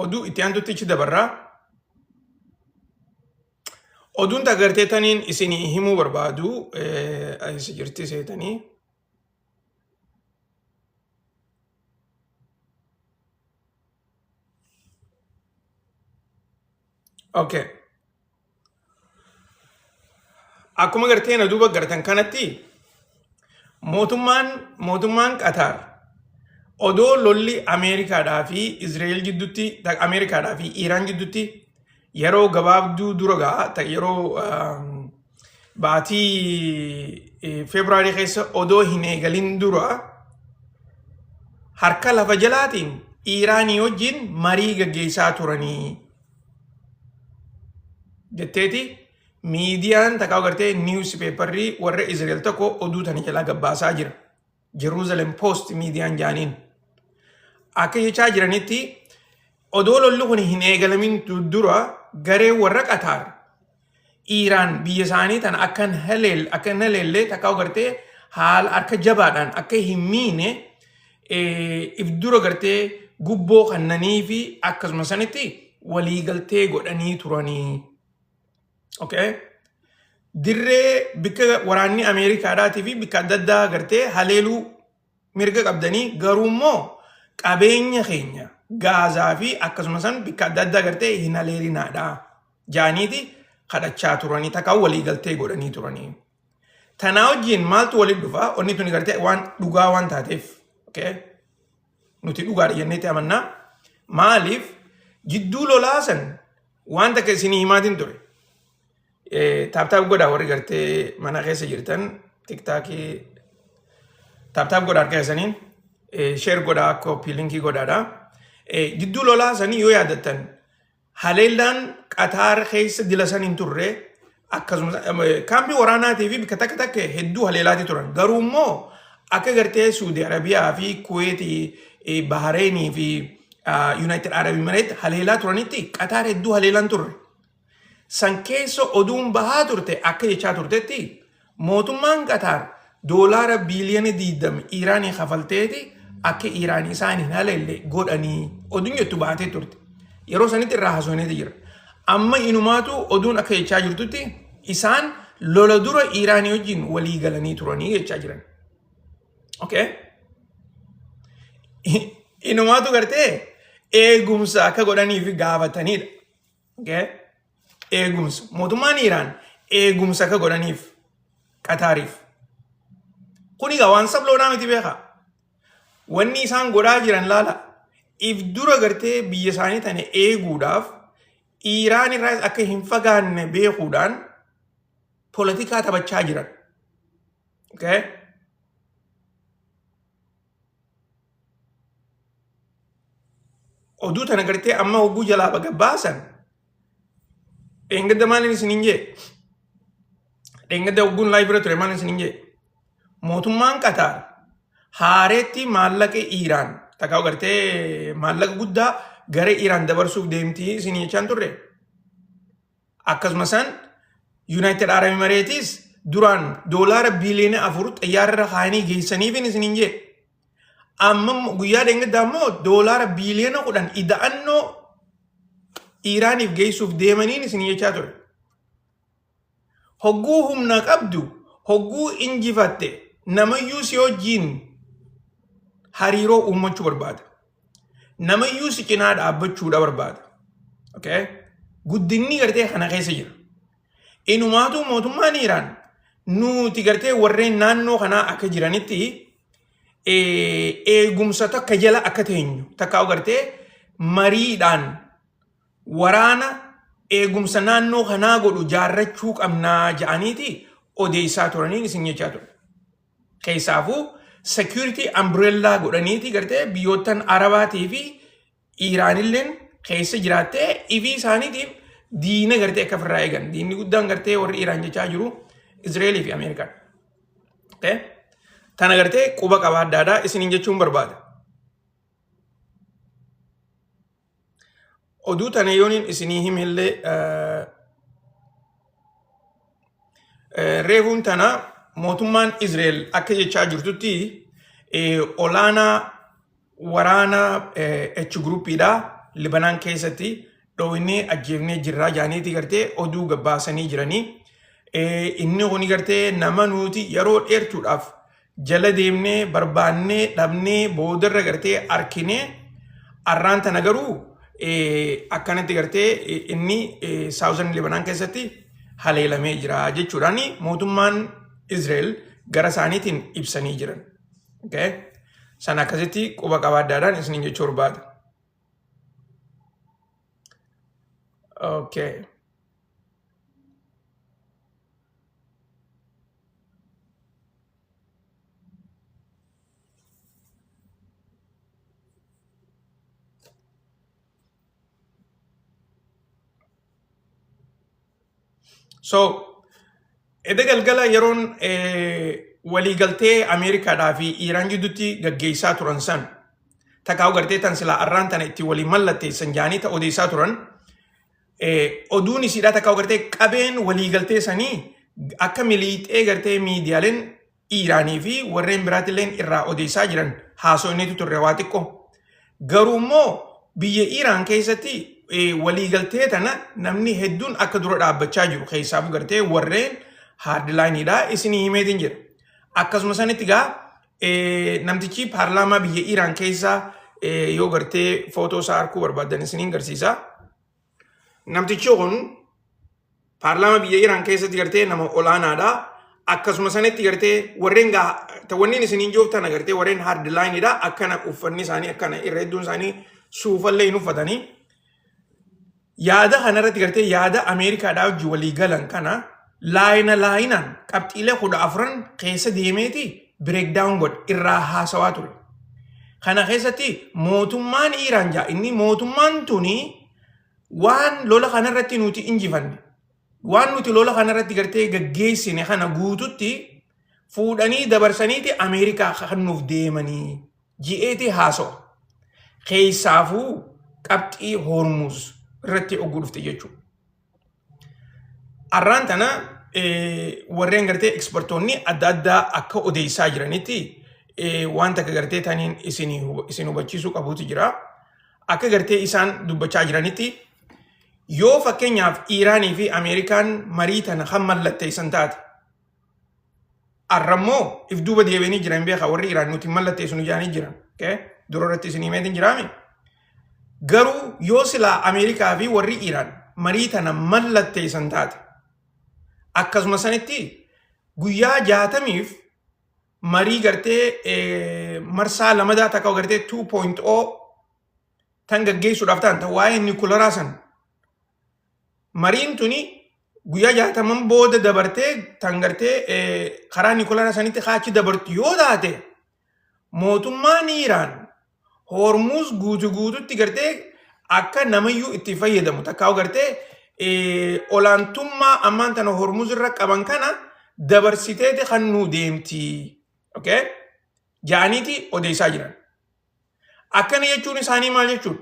Oduu itti aantutti ichi dabarraa. Oduun tagartee taniin isinii himuu barbaadu eessa jirti seetanii. Okay. Akkuma gartee na duuba gartan kanatti mootummaan Qataar odoo lolli Ameerikaadhaa fi Izraa'el gidduutti Ameerikaadhaa fi Iiraan gidduutti yeroo gabaabduu dura ga'a yeroo baatii Febraarii keessa odoo hin eegalin dura harka lafa jalaatiin Iiraanii wajjin marii gaggeessaa turanii jetteeti miidiyaan takkaa gartee niwus peeparrii warra Izraa'el tokko oduu tana jalaa gabbaasaa jira. Jerusalem Post miidiyaan jaaniin. Akka jechaa jiranitti odoo lolli kun hin eegalamin dura garee warra Qataar Iiraan biyya isaanii tana akka hin haleelle takkaa gartee haala harka jabaadhaan akka hin miine if dura gartee gubboo kannanii fi akkasuma sanitti waliigaltee godhanii turanii. Okay? Dirree bikka waraanni Ameerikaadhaatii fi bikka adda addaa gartee haleeluu mirga qabdanii garuu immoo qabeenya keenya Gaazaa fi akkasuma san bikka adda addaa gartee hin haleelinaadha. Jaaniiti kadhachaa turanii takka waliigaltee godhanii turanii. Tanaa wajjin maaltu walitti dhufa? Onni tuni gartee waan dhugaa waan taateef. Okay? Nuti dhugaadha jenneetti amannaa. Maaliif jidduu lolaa san waan takka isinii himaatiin ture. Tap tap godhaa warri gartee mana keessa jirtan TikTokii tap tap godhaa harka keessaniin share godhaa copy linkii godhaadha. Jidduu lolaa sanii yoo yaadattan haleellaan Qataar keessa dila san hin turre, akkasumas kaampii waraanaatii fi bakka takka takka hedduu haleelaatii turan. Garuu immoo akka gartee Suudi Arabiyaa fi Kuweetii, Bahareenii fi United Arab Emirates haleelaa turanitti Qataar hedduu haleelaan turre. San keessa oduun bahaa turte akka jechaa turtetti mootummaan Qataar doolaara biiliyoona 20 Iiraanii kafalteeti akka Iiraan isaan hin haleelle godhanii oduun jettu baatee turte. Yeroo sanitti irraa haasofneeti jira. Amma inumaatu oduun akka jechaa jirtutti isaan lola dura Iiraanii wajjin walii galanii turanii jechaa jiran. Okay? Inumaatu gartee eegumsa akka godhaniif gaafatanidha. Okay? Eegumsa. Mootummaan Iiraan eegumsa akka godhaniif Qataariif. Kun egaa waan sabloonaa miti beekaa. Wanni isaan godhaa jiran laala. If dura gartee biyya isaanii tana eeguudhaaf Iiraan irraas akka hin fagaanne beekuudhaan poolitikaa taphachaa jiran. Okay? Oduu tana gartee amma hogguu jalaa baga baasan dheengadda maaliin isiniin jee? Dheengadda hogguun live irra ture maaliin isiniin jee? Mootummaan Qataar haareetti maallaqa Iiraan takkaa gartee maallaqa guddaa gara Iiraan dabarsuuf deemtii isin jechaan turre. Akkasuma san United Arab Emirates duraan doolaara biiliyoona 4 xayyaara irra kaayanii geessaniifin isiniin jee. Amma guyyaa dheengaddaa immoo doolaara biiliyoona 10 ida'annoo Iiraaniif geessuuf deemaniin isin jechaa ture. Hogguu humna qabdu, hogguu injifatte namayyuu si wajjiin hariiroo uummachuu barbaada. Namayyuu si cinaa dhaabbachuudha barbaada. Okay? Guddinni gartee kana keessa jira. Inumaatu mootummaan Iiraan nuti gartee warreen naannoo kanaa akka jiranitti eegumsa takka jala akka teenyu takka gartee mariidhaan waraana eegumsa naannoo kanaa godhu jaarrachuu qabnaa ja'aniiti odeessaa turaniin isin jechaa ture. Keessaafuu security umbrella godhaniiti gartee biyyoottan Arabaatii fi Iiraanilleen keessa jiraattee ifii isaaniitiif diina gartee akka ofirraa eegan. Diinni guddaan gartee warri Iiraan jechaa jiru Izreelii fi Ameerikaan. Okay? Tana gartee quba qabaaddaadhaa isiniin jechuun barbaada. Oduu tana yooniin isinii himellee reefuun tana mootummaan Izreel akka jechaa jirtutti olaanaa waraana H groupiidha. Libanaan keessatti dhooynee ajjeefnee jirraa jaaniiti gartee oduu gabbaasanii jiranii. Inni kuni gartee nama nuti yeroo dheertuudhaaf jala deemnee barbaannee dhabnee boodarra gartee arkinee arraan tana garuu akkanatti gartee inni Southern Libanaan keessatti haleelamee jira jechuudhaan mootummaan Israel gara isaaniitiin ibsanii jiran. Okay? Sana akkasitti quba qabaaddaadhaan isiniin jechuu barbaada. Okay. So, eda galgala yeroon waliigaltee Ameerikaadhaa fi Iiraan gidduutti gaggeessaa turan san takkaa gartee tan silaa arraan tana itti walii mallatteessan jaanii ta odeessaa turan oduun isiidhaa takkaa gartee qabeen waliigaltee sanii akka miliixee gartee miidiyaaleen Iiraanii fi warreen biraatilleen irraa odeessaa jiran haasofneetu turre waa xiqqoo. Garuu immoo biyya Iiraan keessatti waliigaltee tana namni hedduun akka dura dhaabbachaa jiru keessaafuu gartee warreen haardlaayiniidha isinii himeetiin jira. Akkasuma sanitti gaa namtichi paarlaamaa biyya Iiraan keessaa yoo gartee footoo isaa arguu barbaaddan isiniin garsiisa. Namtichi kun paarlaamaa biyya Iraan keessatti gartee nama olaanaadha. Akkasuma sanitti gartee warreen gaa wanni isiniin jooftan gartee warreen hard lineidha. Akkana uffanni isaanii akkana irra hedduun isaanii suufallee hin uffatanii. Yaada kanarratti gartee yaada Ameerikaadhaa wajjin walii galan kana laayina laayinaan qabxiilee 14 keessa deemeeti breakdown godhe irraa haasawaa ture. Kana keessatti mootummaan Iiraan jaa inni mootummaan tuni waan lola kanarratti nuti injifanne waan nuti lola kanarratti gartee gaggeessine kana guututti fuudhanii dabarsaniiti Ameerikaa kennuuf deemanii ji'eeti haasawa. Keessaafuu qabxii Hormuz irratti ogguu dhufte jechuudha. Arraan tana warreen gartee ekspertoonni adda addaa akka odeessaa jiranitti waan takka gartee taniin isin hubachiisuu qabuutu jira. Akka gartee isaan dubbachaa jiranitti yoo fakkeenyaaf Iiraanii fi Ameerikaan marii tana kan mallatteessan taate arrammoo if duuba deebi'anii jiran beekaa warri Iraan nuti mallatteessinu jedhanii jiran. Dura irratti isin himeetiin jiraame. Garuu yoo silaa Ameerikaa fi warri Iraan marii tana mallatteessan taate akkasuma sanitti guyyaa 60f marii gartee marsaa lamadaa takka gartee 2.0 tan gaggeessuudhaaf ta'an tan waa'ee niwukularaa san mariin tuni guyyaa 60n booda dabartee tan gartee karaa niwukularaa sanitti kaachi dabartu yoo taate mootummaan Iiraan Hormuuz guutu guututti gartee akka namayyuu itti fayyadamu takkaa gartee olaantummaa ammaan tana Hormuuz irra qaban kana dabarsiteeti kan nu deemti. Okay? Ja'aniiti odeessaa jiran. Akkana jechuun isaanii maal jechuudha?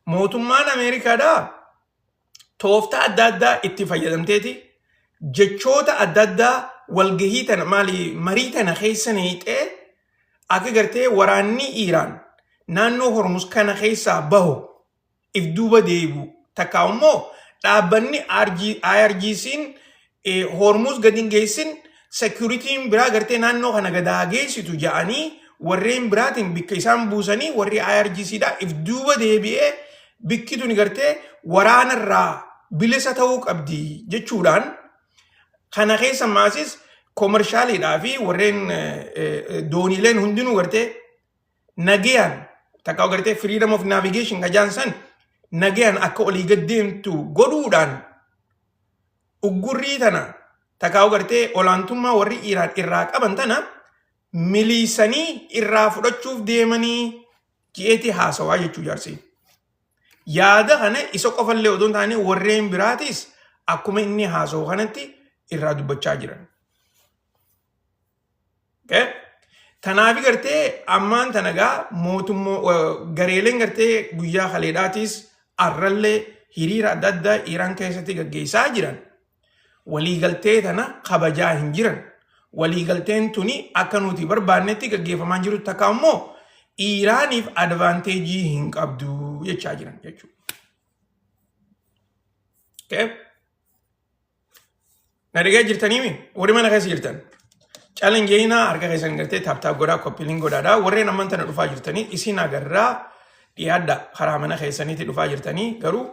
Mootummaan Ameerikaadhaa tooftaa adda addaa itti fayyadamteeti jechoota adda addaa walgahii tana maali marii tana keessa neeyxee akka gartee waraanni Iiraan naannoo Hormuz kana keessaa bahu if duuba deebi'u takkaa immoo dhaabbanni IRGC'n Hormuz gadi hin geessin security'n biraa gartee naannoo kana gad haa geessitu ja'anii warreen biraatiin bikka isaan buusanii warri IRGC dha if duuba deebi'ee bikki tuni gartee waraanarraa bilisa ta'uu qabdi jechuudhaan kana keessa maasis koomershaaliidhaa fi warreen dooniileen hundinuu gartee nagayaan takka gartee freedom of navigation kajaan san nagayaan akka olii gad deemtu godhuudhaan uggurrii tana takkaa gartee olaantummaa warri Iiraan irraa qaban tana miliisanii irraa fudhachuuf deemanii ji'eetii haasawaa jechuu jaarsi. Yaada kana isa qofallee odoo hin taane warreen biraatis akkuma inni haasawu kanatti irraa dubbachaa jiran. Okay? Tanaafi gartee ammaan tana gaa mootummoo gareeleen gartee guyyaa kaleedhaatis arrallee hiriira adda addaa Iiraan keessatti gaggeessaa jiran waliigaltee tana kabajaa hin jiran. Waliigalteen tuni akka nuti barbaannetti gaggeeffamaa jiru takka immoo Iiraaniif advantage hin qabdu jechaa jiran jechuudha. Okay? Na dhagaa jirtaniimi warri mana keessa jirtan. Calan jeenaa harka keessan gartee tap tap godhaa copy link godhaadha. Warreen amman tana dhufaa jirtanii isin agarraa dhiyaadha karaa mana keessaniitti dhufaa jirtanii garuu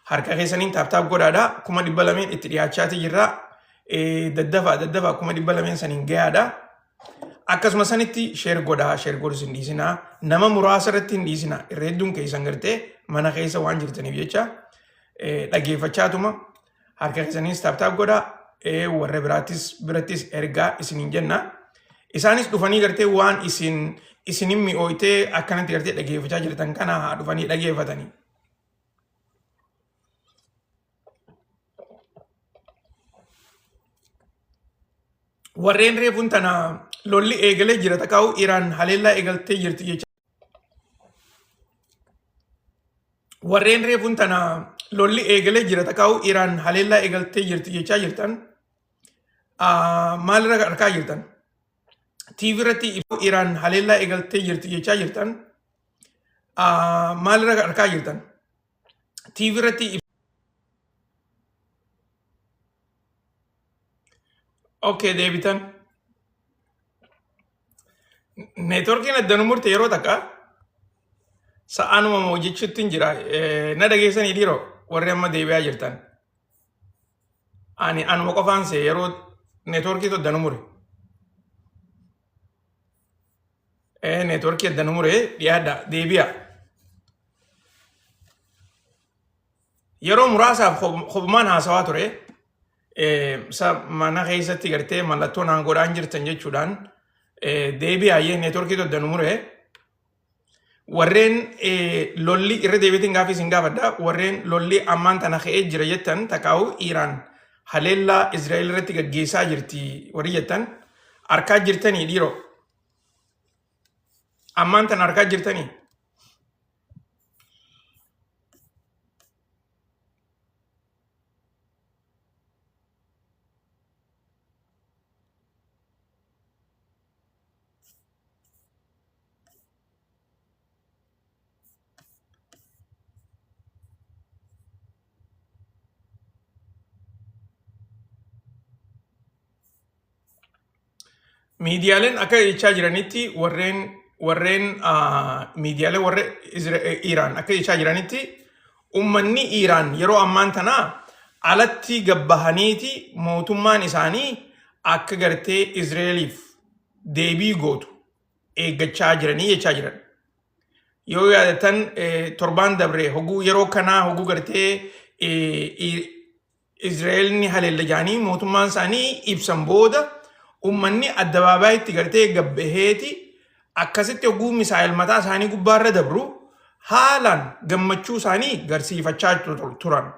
harka keessaniin tap tap godhaadha 200,000 itti dhiyaachaati jirra. Daddafaa daddafaa 200,000 saniin gahaadha. Akkasuma sanitti share godhaa share godhus hin dhiisinaa nama muraasa irratti hin dhiisinaa irra hedduun keessan gartee mana keessa waan jirtaniif jecha dhageeffachaatuma harka keessaniis tap tap godhaa warra biraattis birattis ergaa isiniin jenna. Isaanis dhufanii gartee waan isin isinin mi'ooytee akkanatti gartee dhageeffachaa jirtan kana haa dhufanii dhageeffatanii. Warreen reefuun tana lolli eegalee jira takkaa'u Iraan haleellaa eegaltee jirti jecha. Warreen reefuun tana lolli eegalee jira takkaa'u Iraan haleellaa eegaltee jirti jechaa jirtan maalirra argaa jirtan? TV irratti Iraan haleellaa eegaltee jirti jechaa jirtan maalirra argaa jirtan? TV irratti Okay, deebitan. Neetworkiin adda nu murte yeroo takka sa'aanuma hojjechuutti hin jira. Na dhageessanii dhiiroo warri amma deebi'aa jirtan. Ani anuma qofaan see yeroo neetworkii adda nu mure. Neetworkii adda nu mure dhiyaadha deebi'a. Yeroo muraasaaf kophumaan haasawaa ture. Sa mana keessatti gartee mallattoo naan godhaan jirtan jechuudhaan deebi'aayyee neetworkii adda nu mure. Warreen lolli irra deebiitiin gaafii isin gaafadha. Warreen lolli ammaan tana ka'ee jira jettan takkaa'u Iiraan haleellaa Israa'el irratti gaggeessaa jirti warri jettan harkaa jirtanii dhiiroo. Ammaan tana harkaa jirtanii. Miidiyaaleen akka jechaa jiranitti warreen miidiyaalee warra Iiraan akka jechaa jiranitti ummanni Iiraan yeroo ammaan tanaa alatti gabbahaniiti mootummaan isaanii akka gartee Izreeliif deebii gootu eeggachaa jiranii jechaa jiran. Yoo yaadatan torbaan dabre hoguu yeroo kanaa hoguu gartee Izraa'elni haleella jaanii mootummaan isaanii ibsan booda ummanni addabaabaayitti gartee gabbaheeti akkasitti hoguu misaa'el mataa isaanii gubbaarra dabru haalaan gammachuu isaanii garsiifachaa turan.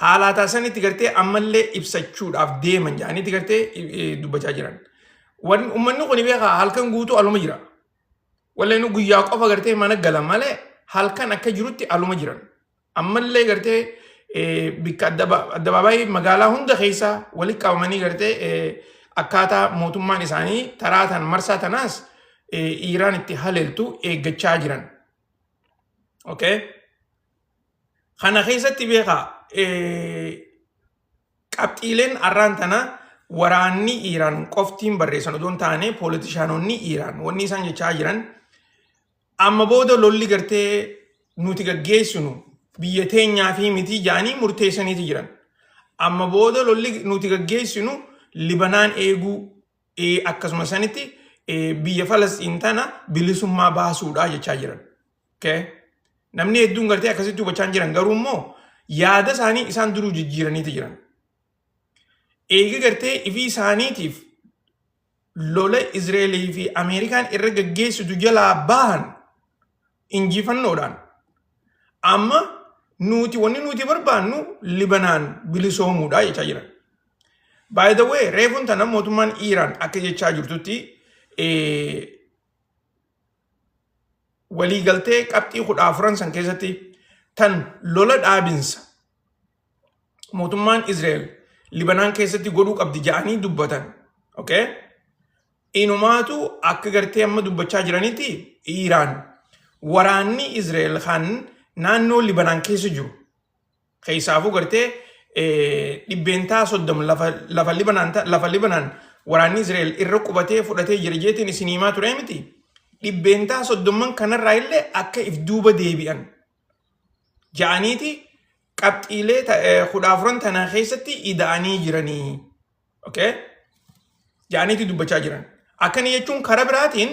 Haalaataa sanitti gartee ammallee ibsachuudhaaf deeman jaaniitti gartee dubbachaa jiran. Ummanni kun beekaa halkan guutuu aluma jira. Walleen guyyaa qofa gartee mana galan malee halkan akka jirutti aluma jiran. Ammallee gartee bikka addabaabaayii magaalaa hunda keessa walitti qabamanii gartee akkaataa mootummaan isaanii taraa tan marsaa tanaas Iiraan itti haleeltu eeggachaa jiran. Okay? Kana keessatti beekaa qabxiileen arraan tana waraanni Iiraan qoftiin barreessan odoo hin taane pooletishaanonni Iiraan wanni isaan jechaa jiran amma booda lolli gartee nuti gaggeessinu biyya teenyaa fi miti jedhanii murteessaniiti jiran. Amma booda lolli nuti gaggeessinu Libanaan eeguu akkasuma sanitti biyya Falasxiin tana bilisummaa baasuudha jechaa jiran. Okay? Namni hedduun gartee akkasitti hubachaa hin jiran garuu immoo yaada isaanii isaan duruu jijjiiraniiti jiran. Eega gartee ifii isaaniitiif lola Izraa'elii fi Ameerikaan irra gaggeessitu jalaa bahan injifannoodhaan amma nuti wanni nuti barbaannu Libanaan bilisoomuudha jechaa jiran. By the way, reefuun tana mootummaan Iiraan akka jechaa jirtutti waliigaltee qabxii 14 san keessatti tan lola dhaabinsa mootummaan Israa'el Libanaan keessatti godhuu qabdi jedhanii dubbatan. Okay? Inumaatu akka gartee amma dubbachaa jiranitti Iiraan waraanni Izraa'el kan naannoo Libanaan keessa jiru keessaafuu gartee 30% lafa Libanaan waraanni Izraa'el irra qubatee fudhatee jira jeetiin isin himaa ture miti. 30% kanarraa illee akka if duuba deebi'an ja'aniiti qabxiilee 14 tanaa keessatti ida'anii jiranii. Okay? Ja'aniiti dubbachaa jiran. Akkana jechuun karaa biraatiin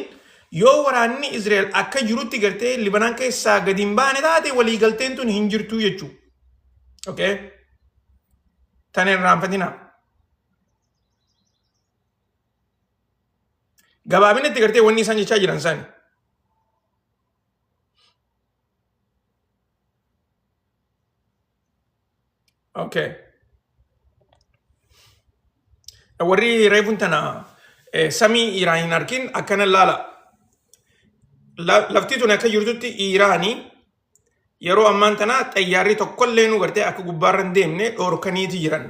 yoo waraanni Israa'el akka jirutti gartee Libanaan keessaa gadi hin baane taate waliigalteen tun hin jirtu jechuudha. Okay? Tana hin irraanfatinaa. Gabaabinatti gartee wanni isaan jechaa jiran sani. Okay. Warri reefuun tana samii Iraan hin arkin akkana laala. Lafti tun akka jirtutti Iraanii yeroo ammaan tana xayyaarri tokkollee nu gartee akka gubbaarra hin deemne dhoorkaniiti jiran.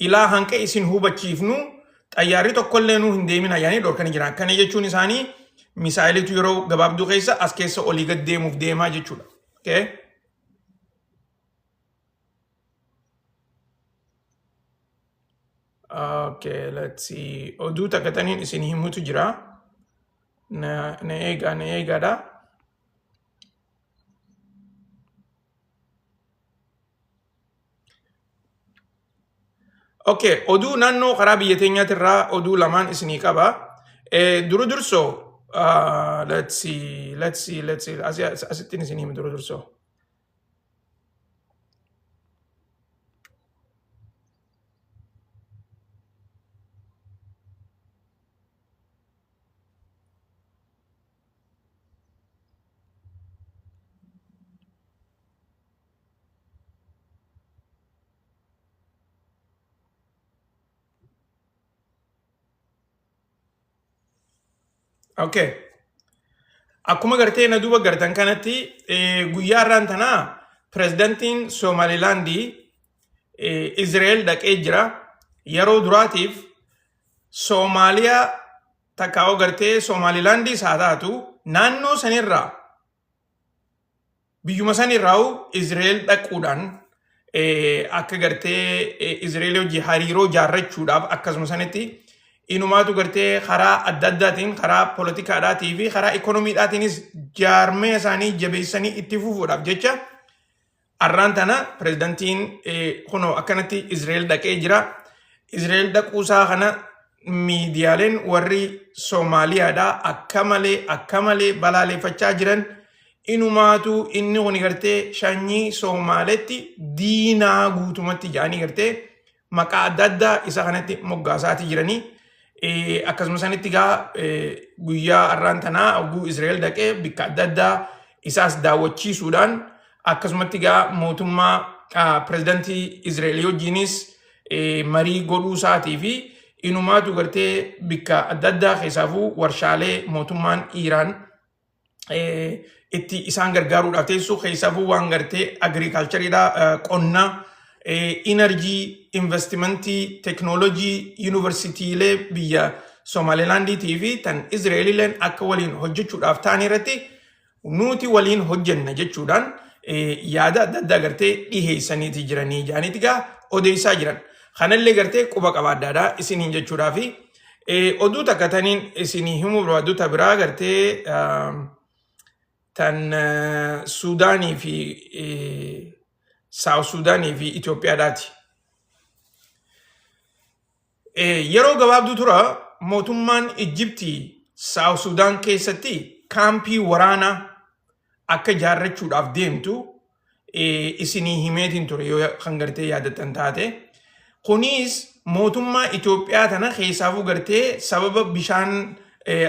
Ilaa hanqa isin hubachiifnu xayyaarri tokkollee nu hin deemina yaanii dhoorkanii jiran. Akkana jechuun isaanii misaayilitu yeroo gabaabduu keessa as keessa olii gad deemuuf deemaa jechuudha. Okay? Okay, let's see. Oduu takka taniin isin himutu jira. Na eegaa, na eegaadha. Okay, oduu naannoo karaa biyya teenyaatirraa oduu lamaan isinii qaba. Duru dursoo, let's see, let's see, let's see. Asittiin isinii hima duru dursoo. Okay. Akkuma gartee na duuba gartan kanatti guyyaa har'aan tanaa pirezidantiin Somaalilaandii Izraa'el dhaqee jira. Yeroo duraatiif Soomaaliyaa takkaa'oo gartee Somaalilaandiis haa taatu naannoo sanirraa biyyuma sanirraa'u Izraa'el dhaquudhaan akka gartee Izraa'el hojii hariiroo jaarrachuudhaaf akkasuma sanitti inumaatu gartee karaa adda addaatiin karaa poolitikaadhaatii fi karaa ikoonomiidhaatiinis jaarmee isaanii jabeessanii itti fufuudhaaf jecha arraan tana pirezidantiin kunoo akkanatti Izraa'el dhaqee jira. Izraa'el dhaquusaa kana miidiyaaleen warri Soomaaliyaadhaa akka malee akka malee balaaleffachaa jiran. Inumaatu inni kun gartee shanyii Soomaaletti diinaa guutumatti jedhanii gartee maqaa adda addaa isa kanatti moggaasaati jiranii. Akkasuma sanitti gaa guyyaa har'aan tanaa oguu Israa'el dhaqee bikka adda addaa isaas daawwachiisuudhaan akkasumatti gaa mootummaa pirezidantii Israa'el wajjinis marii godhuu isaatii fi inumaatu gartee bikka adda addaa keessaafuu warshaalee mootummaan Iiraan itti isaan gargaaruudhaaf teessu keessaafuu waan gartee agriikaalchariidha, qonna, inerjii, investimentii, teknoolojii, yuunivarsiitiilee biyya Somaalilaandiitii fi tan Izraa'elileen akka waliin hojjechuudhaaf ta'an irratti nuti waliin hojjenna jechuudhaan yaada adda addaa gartee dhiheessaniiti jiranii jedhaniiti gaa odeessaa jiran. Kanallee gartee quba qabaaddaadha isiniin jechuudhaafi. Oduu takka taniin isinii himuu barbaadu ta biraa gartee tan Suudaanii fi Saawus Suudaanii fi Itoophiyaadhaati. Yeroo gabaabduu tura mootummaan Ijjiptii Saawus Suudaan keessatti kaampii waraanaa akka ijaarrachuudhaaf deemtu isinii himeetiin ture yoo kan gartee yaadattan taate. Kunis mootummaa Itoophiyaa tana keessaafuu gartee sababa bishaan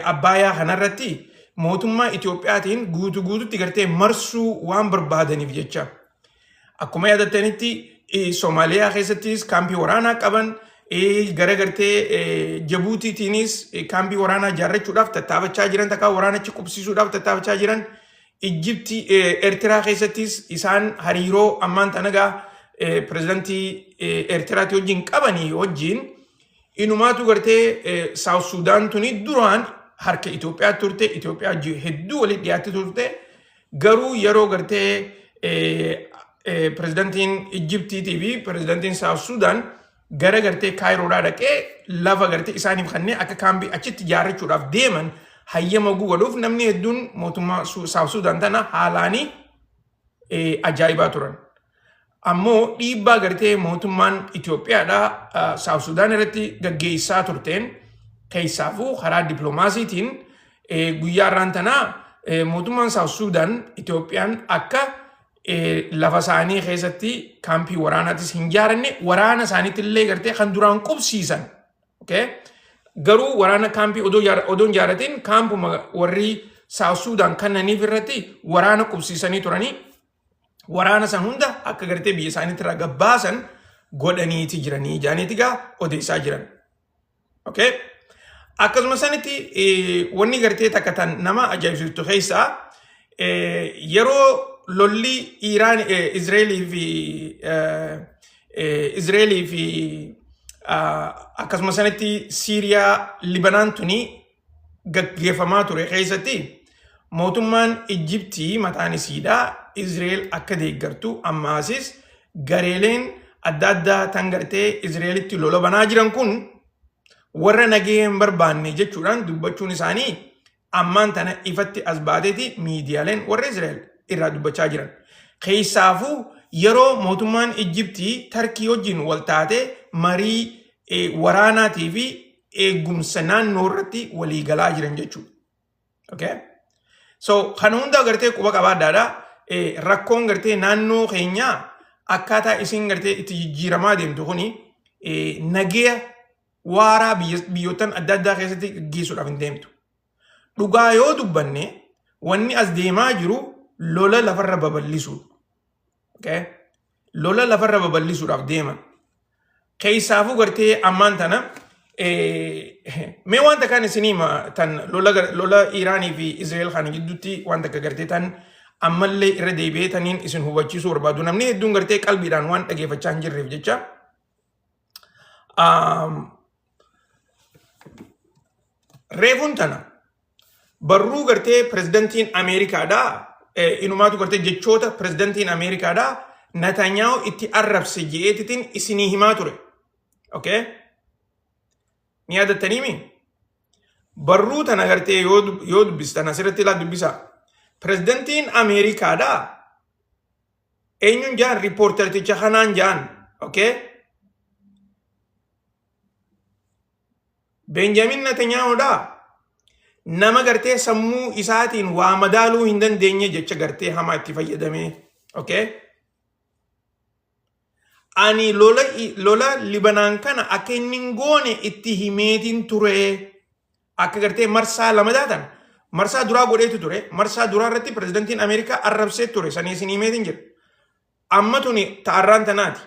Abbaayaa kanarratti mootummaa Itoophiyaatiin guutuu guututti gartee marsuu waan barbaadaniif jecha. Akkuma yaadattanitti Soomaaliyaa keessattis kaampii waraanaa qaban, gara gartee Jabuutiitiinis kaampii waraanaa ijaarrachuudhaaf tattaafachaa jiran, takkaa waraanachi qubsiisuudhaaf tattaafachaa jiran. Ijjipti Eertiraa keessattis isaan hariiroo ammaan tana gaa pirezidantii Eertiraati wajjin qabanii wajjin Inumaatu gartee South Sudan tuni duraan harka Itoophiyaa turte, Itoophiyaa hedduu walitti dhiyaatti turte. Garuu yeroo gartee pirezidantiin Ijiptiitii fi pirezidantiin South Sudan gara gartee Kaayiroodhaa dhaqee lafa gartee isaaniif kanneen akka kaambii achitti ijaarrachuudhaaf deeman hayyama godhuuf, namni hedduun mootummaa South Sudan tana haalaanii ajaa'ibaa turan. Ammoo dhiibbaa gartee mootummaan Itoophiyaadhaa South Sudan irratti gaggeessaa turteen, keessaafuu karaa dippiloomaasiitiin, guyyaa har'aan tanaa mootummaan South Sudan Itoophiyaan akka lafa isaanii keessatti kaampii waraanaatis hin ijaaranne, waraana isaaniitti illee gartee kan duraan qubsiisan. Garuu waraana kaampii odoo hin ijaaratin kaampuma warri South Sudan kannaniif irratti waraana qubsiisanii turanii, waraana san hunda akka gartee biyya isaaniitti irraa gabbaasan godhaniiti jiranii jaaniiti gaa odeessaa jiran. Okay? Akkasuma sanitti wanni gartee takka tan nama ajaa'ibsiiftu keessaa, yeroo lolli Iraan Izraelii fi akkasuma sanitti Siiriyaa, Libanaan tuni gaggeeffamaa ture keessatti, mootummaan Ijiptii mataan isiidhaa Izrael akka deeggartu, ammaasis gareeleen adda addaa tan gartee Izraelitti lola banaa jiran kun warra nagahee hin barbaanne jechuudhaan dubbachuun isaanii ammaan tana ifatti as baateeti miidiyaaleen warra Izrael irraa dubbachaa jiran. Keessaafuu yeroo mootummaan Ijiptii Tarkii wajjin wal taatee marii waraanaatii fi eegumsa naannoo irratti walii galaa jiran jechuudha. Okay? So kana hunda gartee quba qabaadhaadha. Rakkoon gartee naannoo keenyaa akkaataa isin gartee itti jijjiiramaa deemtu kuni nagaya waaraa biyyoottan adda addaa keessatti gaggeessuudhaaf hin deemtu. Dhugaa yoo dubbanne, wanni as deemaa jiru lola lafarra babal'isuudha. Okay? Lola lafarra babal'isuudhaaf deeman. Keessaafuu gartee ammaan tana mee wanta kan isinii hima, tan lola Iraanii fi Israa'el kana gidduutti wanta akka gartee tan ammallee irra deebi'ee taniin isin hubachiisuu barbaadu. Namni hedduun gartee qalbiidhaan waan dhageeffachaa hin jirreef jecha. Reefuun tana barruu gartee pirezidantiin Ameerikaadhaa, inumaatu gartee jechoota pirezidantiin Ameerikaadhaa Natanyaahu itti arrabse je'eetitiin isinii himaa ture. Okay? Ni yaadattaniimi? Barruu tana gartee yoo dubbistan asirratti ilaa dubbisaa. Pirezidantiin Ameerikaadhaa eenyuun jaan? Riippoortarticha kanaan jaan. Okay? Benjamin Netanyahuudhaa nama gartee sammuu isaatiin waa madaaluu hin dandeenye jecha gartee hamaa itti fayyadamee. Okay? Ani lola Libanaan kana akka inni hin goone itti himeetiin ture. Akka gartee marsaa lama daatan. Marsaa duraa godheetu ture. Marsaa duraa irratti pirezidantiin Ameerikaa arrabsee ture. Sanii isin himeetiin jira. Amma tuni ta'arraan tanaati.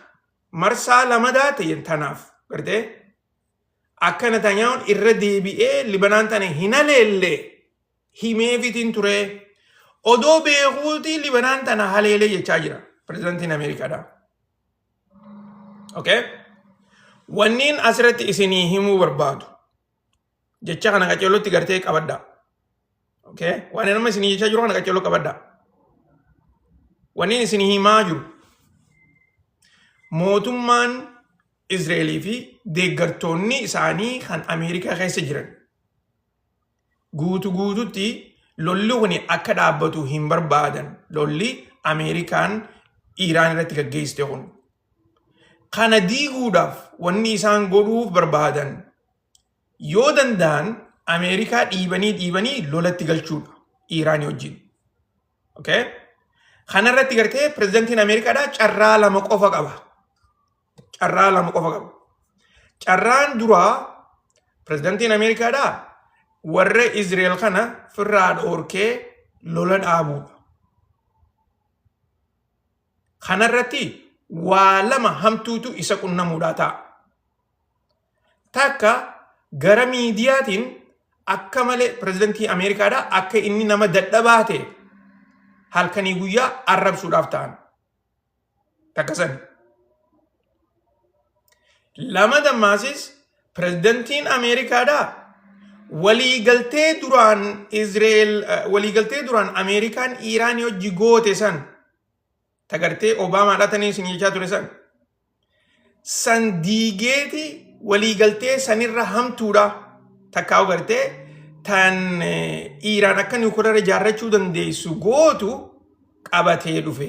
Marsaa lama daate tanaaf gartee akka Netanyahuun irra deebi'ee Libanaan tana hin haleelle himeefitiin ture. Odoo beekuuti Libanaan tana haleelee jechaa jira pirezidantiin Ameerikaadha. Okay? Wanniin asirratti isinii himuu barbaadu. Jecha kana qaceellotti gartee qabadha. Okay? Waan nama isinii jechaa jiru kana qaceelloo qabadha. Wanniin isinii himaa jiru, mootummaan Izraelii fi deeggartoonni isaanii kan Ameerikaa keessa jiran guutu guututti lolli kun akka dhaabbatu hin barbaadan. Lolli Ameerikaan Iiraan irratti gaggeessite kun. Kana diiguudhaaf wanni isaan godhuuf barbaadan, yoo danda'an Ameerikaa dhiibanii dhiibanii lolatti galchuudha Iiraanii wajjin. Okay? Kanarratti gartee pirezidantiin Ameerikaadhaa carraa lama qofa qaba. Carraa lama qofa qaba. Carraan duraa, pirezidantiin Ameerikaadhaa warra Izreel kana firraa dhoorkee lola dhaabuudha. Kanarratti waa lama hamtuutu isa qunnamuudhaa ta'a. Takka, gara miidiyaatiin akka malee pirezidantii Ameerikaadhaa akka inni nama dadhabaa ta'e halkanii guyyaa arrabsuudhaaf ta'an. Takka sani. Lama dammaasis, Pirezidantiin Ameerikaadhaa waliigaltee duraan Izrael waliigaltee duraan Ameerikaan Iiraanii hojii goote san tagartee Obaamaadhaa tanii isin jechaa ture san san diigeeti waliigaltee sanirra hamtuudha takkaa gartee tan Iiraan akka niwukileera ijaarrachuu dandeessu gootu qabatee dhufe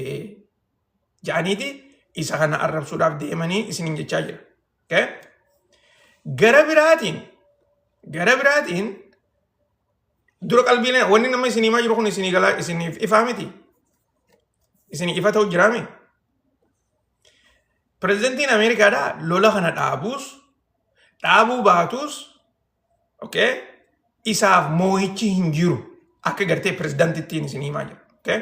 jedhaniiti isa kana arrabsuudhaaf deemanii isiniin jechaa jira. Okay? Gara biraatiin dura qalbiin wanni nama isinii himaa jiru kun isinii galaa isiniif ifaa miti. Isinii ifa ta'u jiraami. Pirezidantiin Ameerikaadhaa lola kana dhaabuus dhaabuu baatus, okay, isaaf moohichi hin jiru akka gartee pireezidantittiin isin himaa jira. Okay?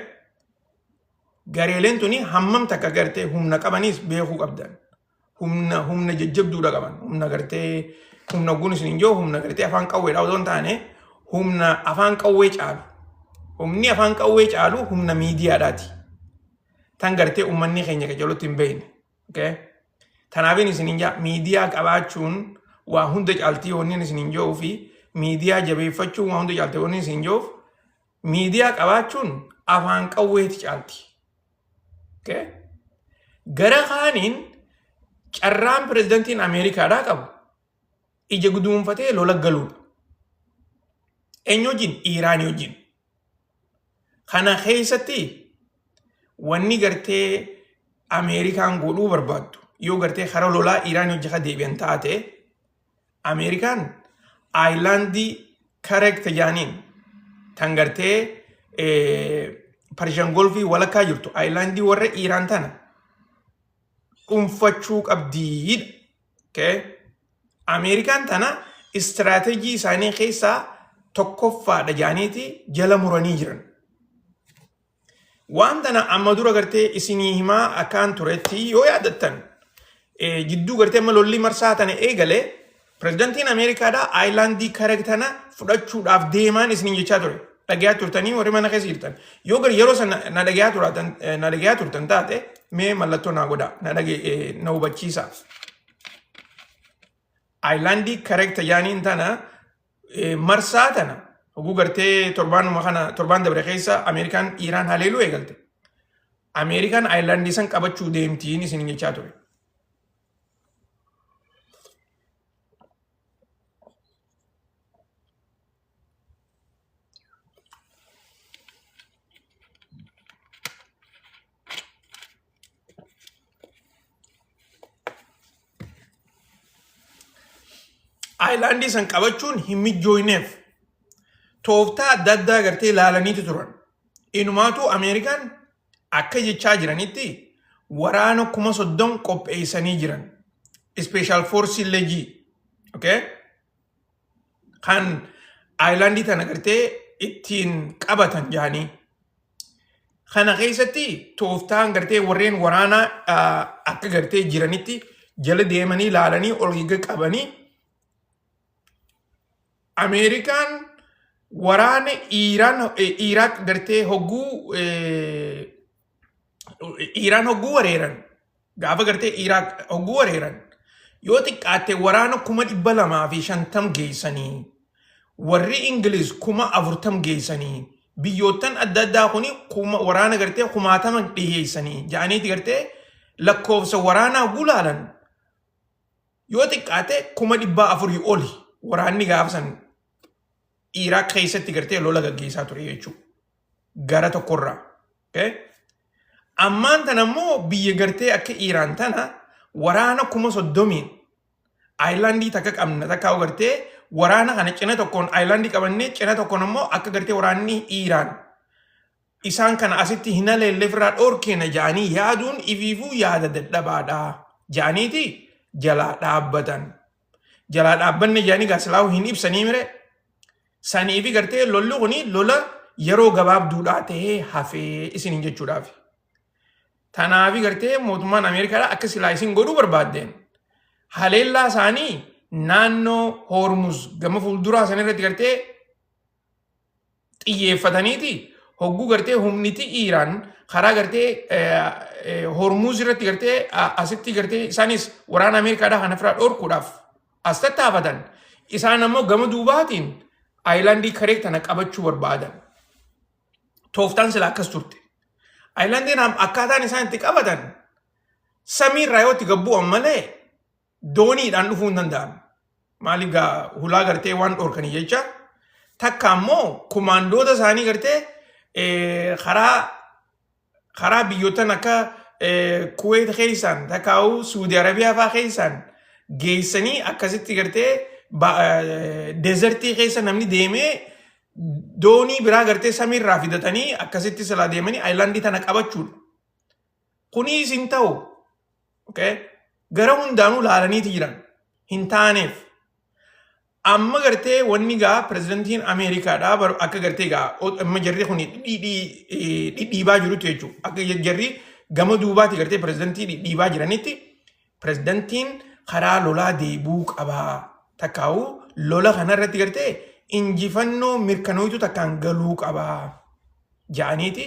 Gareeleen tuni hammam takka gartee humna qabaniis beekuu qabdan. Humna jajjabduudha qaban. Humna gartee humna guun isin hin jiru humna gartee afaan qawweedha otoo hin taane humna afaan qawwee caalu. Humni afaan qawwee caalu humna miidiyaadhaati. Tan gartee uummanni keenya qajeelutti hin beekne. Okay? Tanaafin isin hin jaa miidiyaa qabaachuun waa hunda caaltii wanni isin hin jiru fi miidiyaa jabeeffachuun waa hunda caaltii wanni isin hin jiruuf miidiyaa qabaachuun afaan qawweeti caalti. Okay? Gara kaaniin carraan pirezidantiin Ameerikaadhaa qabu ija guduunfatee lola galuudha. Eenyu wajjin? Iiraanii wajjin. Kana keessatti wanni gartee Ameerikaan godhuu barbaaddu yoo gartee karaa lolaa Iiraanii wajjin ka deebi'an taate, Ameerikaan islandii Kharg jaaniin tan gartee Persian Gulfii walakkaa jirtu, islandii warra Iiraan tana dhuunfachuu qabdiidha. Okay? Ameerikaan tana istiraateejii isaanii keessaa tokkoffaadha jaaniiti jala muranii jiran. Waan tana amma dura gartee isinii himaa akkaan turetti yoo yaadattan, jidduu gartee amma lolli marsaa tana eegale pirezidantiin Ameerikaadhaa islandii Kharg tana fudhachuudhaaf deemaan isiniin jechaa ture. Dhagayaa turtanii warri mana keessa jirtan. Yoo gar yeroo sana na dhagayaa turatan na dhagayaa turtan taate mee mallattoo naa godhaa na dhage na hubachiisa. Islandii Kharg tajaaniin tana marsaa tana hoguu gartee torbaanuma kana torbaan dabre keessa Ameerikaan Iiraan haleeluu eegalte. Ameerikaan islandii san qabachuu deemtiin isin jechaa ture. Islandii san qabachuun hin mijjooyneef. Tooftaa adda addaa gartee ilaalaniitu turan. Inumaatu Ameerikaan akka jechaa jiranitti waraana 30,000 qopheessanii jiran. Special Force illee jii. Okay? Kan islandii tana gartee ittiin qabatan jaanii. Kana keessatti tooftaan gartee warreen waraanaa akka gartee jiranitti jala deemanii ilaalanii ol qabanii Ameerikaan waraana Iiraan Iraaq gartee hogguu Iiraan hogguu wareeran, gaafa gartee Iraaq hogguu wareeran, yoo xiqqaatte waraana 250,000 geessanii, warri Ingiliz 40,000 geessanii, biyyoottan adda addaa kuni kuma waraana gartee kumaatama dhiyeessanii ja'aniiti gartee lakkoofsa waraanaa gulaalan yoo xiqqaate 400,000 oli waraanni gaafa san Iraaq keessatti gartee lola gaggeessaa ture jechuudha. Gara tokkorraa. Okay? Ammaan tana immoo biyya gartee akka Iiraan tana waraana 30,000n islandii takka qabna takka gartee waraana kana cina tokkoon islandii qabannee cina tokkoon immoo akka gartee waraanni Iiraan isaan kana asitti hin haleelleef irraa dhoorkeena ja'anii yaaduun ifiifuu yaada dadhabaadha ja'aniiti jalaa dhaabbatan. Jalaa dhaabbanne ja'anii gaasilaa'uu hin ibsanii mire saniifi gartee lolli kuni lola yeroo gabaabduudhaa ta'ee hafee isiniin jechuudhaaf. Tanaafi gartee mootummaan Ameerikaadhaa akka silaa isin godhuu barbaaddeen haleellaa isaanii naannoo Hormuz gama fuulduraa sanirratti gartee xiyyeeffataniiti hogguu gartee humniti Iiraan karaa gartee Hormuz irratti gartee asitti gartee isaanis waraana Ameerikaadhaa kana ofirraa dhorkuudhaaf As tattaafatan. Isaan ammoo gama duubaatiin islandii Kareek tana qabachuu barbaadan. Tooftaan sila akkas turte. Islandiin akkaataan isaan itti qabatan samiirraa yoo itti gabbu'an malee dooniidhaan dhufuu hin danda'an. Maaliif gaa hulaa gartee waan dhorkanii jecha takka ammoo kumaandoota isaanii gartee karaa karaa biyyootan akka Kuweet keessaan takkaa'u Suudi Arabiyaa fa'aa keessaan geessanii akkasitti gartee desertii keessa namni deemee doonii biraa gartee samiirraa fidatanii akkasitti silaa deemanii islandii tana qabachuudha. Kunis hin ta'u. Okay? Gara hundaanuu laalaniiti jiran. Hin taaneef. Amma gartee wanni gaa pirezidantiin Ameerikaadhaa akka gartee gaa amma jarri kun dhidhiibaa jirutti jechuudha. Akka jarri gama duubaatti gartee pirezidantii dhidhiibaa jiranitti pirezidantiin karaa lolaa deebuu qabaa. Takkaa'u lola kanarratti gartee injifannoo mirkanooytu takkaan galuu qabaa. Ja'aniiti